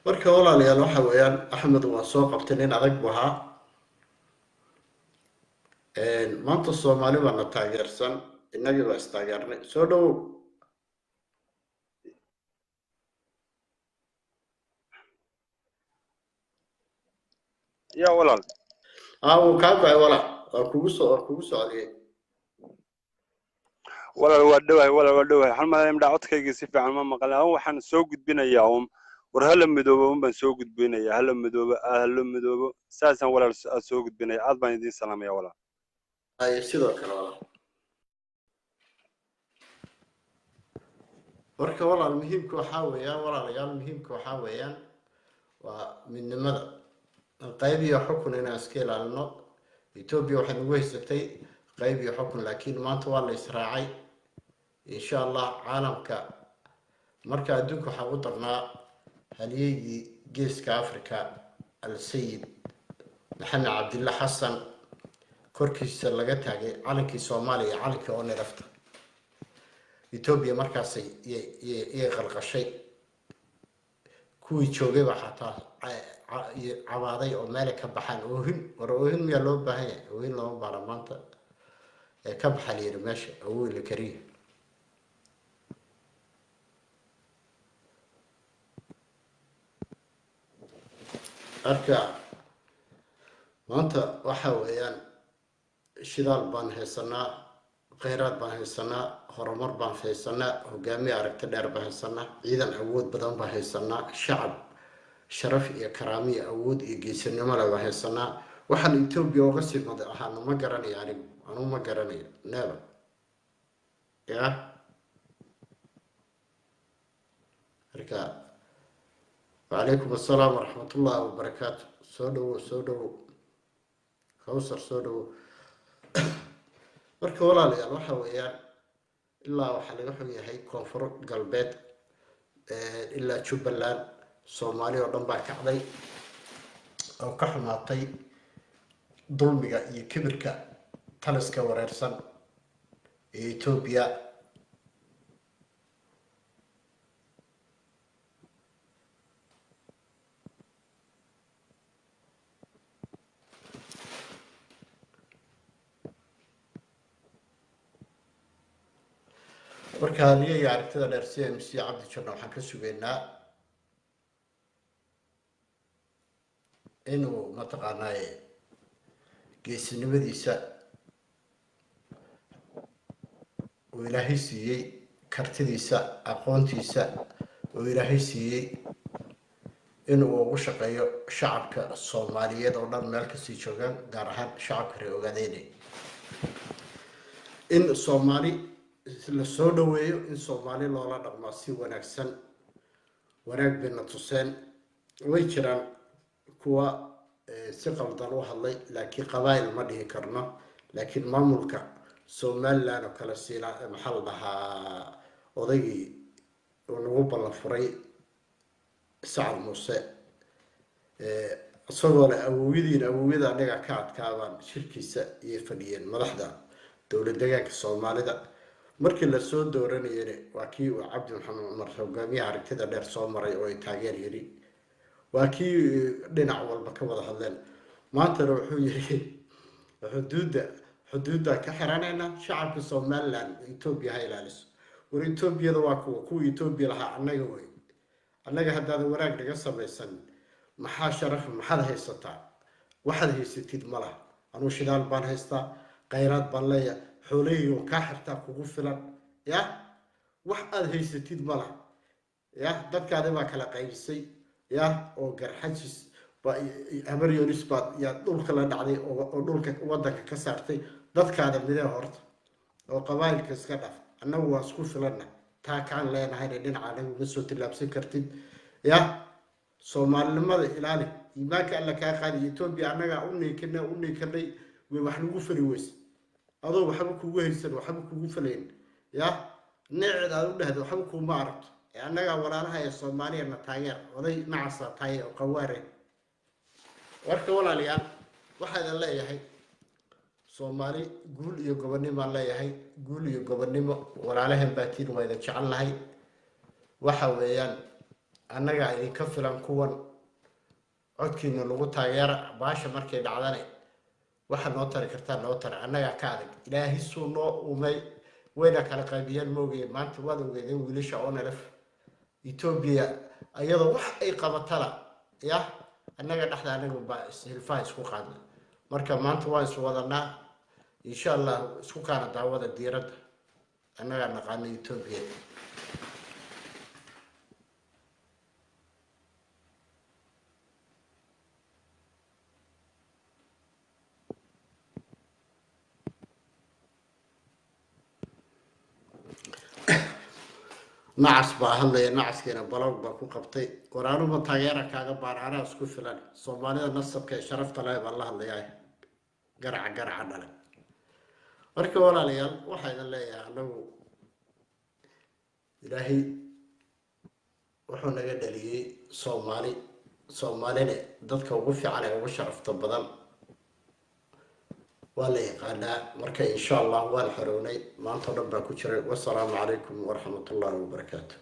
Marka walaalayaal, waxa weeyaan Axmed waa soo qabtay, nin adag buu ahaa. Maanta Soomaali baa na taageersan, innagii baa istaageernay. Soo dhowow. Ya walaal. Aa, wuu kaa go'ay walaal, waa kugu socdiyey. Walaal waa dhowahay, walaal waa dhowahay. Waxaan malaya midhaa codkaygii si fiican ma maqlin. Anigu waxaan soo gudbinayaa un war hala midoobo un baan soo gudbinayaa. Hala midoobo, hala midoobo, saasaan walaal aad soo gudbinaya. Aad baan idiin salaamaya walaal. Ay, sidoo kale walaal. Marka walaal, muhiimka waxaa weeyaan, walaalayaal, muhiimka waxaa weeyaan waa midnimada, qayb iyo xukun inaan iska ilaalino. Etoobiya waxay nagu haysatay qayb iyo xukun, laakiin maanta waa la israacay, insha Allah. Caalamka marka adduunka waxaa ugu darnaa halyeygii Geeska Africa, Alsayid Maxamed Cabdilla Xasan, korkiisa laga taagay calankii Soomaaliya iyo calankii ONLF-ta. Etoobiya markaasay iyay qalqashay. Kuwii joogay baa xataa cabaaday oo meelay ka baxaan oohin. War oohin miyaa loo baahan yahay? Oohin looma baahna maanta ee ka baxa la yidhi meesha awooy la kariya. Marka maanta waxa weeyaan shidaal baan haysanaa, kheyraad baan haysanaa, horumar baan haysanaa, hogaamiye aragti dheer baan haysanaa, ciidan awood badan baan haysanaa, shacab sharaf iyo karaamiyo awood iyo geesinimo leh baan haysanaa. Waxaan Etoobiya uga sii madax ahaana ma garanayo anigu, anugu ma garanayo, never ya. Marka wacalaykum assalaam waraxmatullahi wabarakaatu. Soo dhawow, soo dhawow Kawsar, soo dhawow. Marka walaalayaal, waxa weeyaan ilaa waxaa laga xun yahay Koonfur Galbeed ilaa Jubbaland, Soomaali oo dhan baa kacday oo ka xumaatay dulmiga iyo kibirka taliska wareersan ee Etoobiya. Marka haliyaya aragtida dheer CMC Cabdi Janno waxaan ka sugaynaa inuu mataqaanaaye geesinimadiisa uu Ilaahay siiyey, kartidiisa, aqoontiisa uu Ilaahay siiyey, inuu ugu shaqeeyo shacabka Soomaaliyeed oo dhan meel kasii joogaan, gaar ahaan shacabka reer Ogaadeyne, in Soomaali la soo dhaweeyo, in Soomaali loola dhaqmaa si wanaagsan. Wanaag bayna tuseen. Way jiraan kuwa si qaldan u hadlay, laakiin qabaa'il ma dhihi karno. Laakiin maamulka Somaliland oo kale siila, maxaa la dhahaa, odaygii uu nagu ballan furay Sacad Muuse, isagoo leh awowyadiin awowyada anaga ka adkaabaan, shirkiisa iyay fadhiyeen madaxda dowlad deegaanka Soomaalida. Markii lasoo dooranayena waa kii uu Cabdi Maxamed Cumar, hogaamiyaha aragtida dheer, soo maray oo ay taageer yidhi. Waa kii dhinac walba ka wada hadleen. Maantana wuxuu yiri xuduudda ka xiranayna, shacabka Somaliland Etoobiya ha ilaaliso. War Etoobiyada waa kuwa Etoobiya lahaa annaga wey. Annaga haddaadan wanaag naga samaysan, maxaa sharaf, maxaad haysataa? Waxaad haysatid ma laha. Anuu shidaal baan haystaa, khayraad baan leeyahay, xoolahayga oo kaa xirtaa kugu filan ya. Wax aad haysatid ma laha ya. Dadkaadi baa kala qaybisay ya, oo Garxajis baa Habaryonis baad yaa dhulka la dhacday oo dhulka wadanka ka saartay. Dadkaada midee horta oo qabaayilka iska dhaf. Annagu waa isku filanna, taa kaan leenahayna dhinaca anagu ma soo tillaabsan kartid ya. Soomaalinimada ilaali, iimaanka Alla kaa qaadiy. Etoobiya annagaa u niikanay, u niikanay, way wax nagu fali weyse. Adoo waxba kugu haysan, waxba kugu falayn ya, neecid aad u dhahda waxba kuuma aragto. Ee annagaa walaalaha ee Soomaaliya na taageer. Oday nacasaa tahay oo qawaare. Warka walaalayaal, waxaa idin leeyahay Soomaali guul iyo gobonnimo aan leeyahay, guul iyo gobonnimo. Walaalahan baatiin, waa idin jecel lahay. Waxa weeyaan Annagaa idinka filan kuwan codkiina lagu taageera. Baasha markay dhacdane waxa noo tari kartaa noo tara, annagaa ka adag. Ilaahay suu noo uumay wayna kala qaybiyaan moogaya. Maanta waad ogeedeen wiilasha ONLF Etoobiya ayadoo wax ay qabatala ya annaga dhexda anaga baa hilfaha isku qaadna. Marka maanta waan is wadanaa, insha Allah. Isku kaana daawada diiradda, annagaa naqaana Etoobiya. Nacas baa hadlaya, nacaskiina balog baa ku qabtay. War anuma taageera kaaga baan, anaa isku filan. Soomaalida nasabka ee sharafta leh baan la hadlayaa, garaca garaca dhalay. Marka walaalayaal, waxaa idin leeyahay, anagu Ilaahay wuxuu naga dhaliyey Soomaali, Soomaalina dadka ugu fiican ee ugu sharafta badan waa la yaqaanaa. Marka insha Allah waan xorownay. Maanta o dhan baa ku jiray. Wasalaamu calaykum waraxmatullaahi wabarakaatu.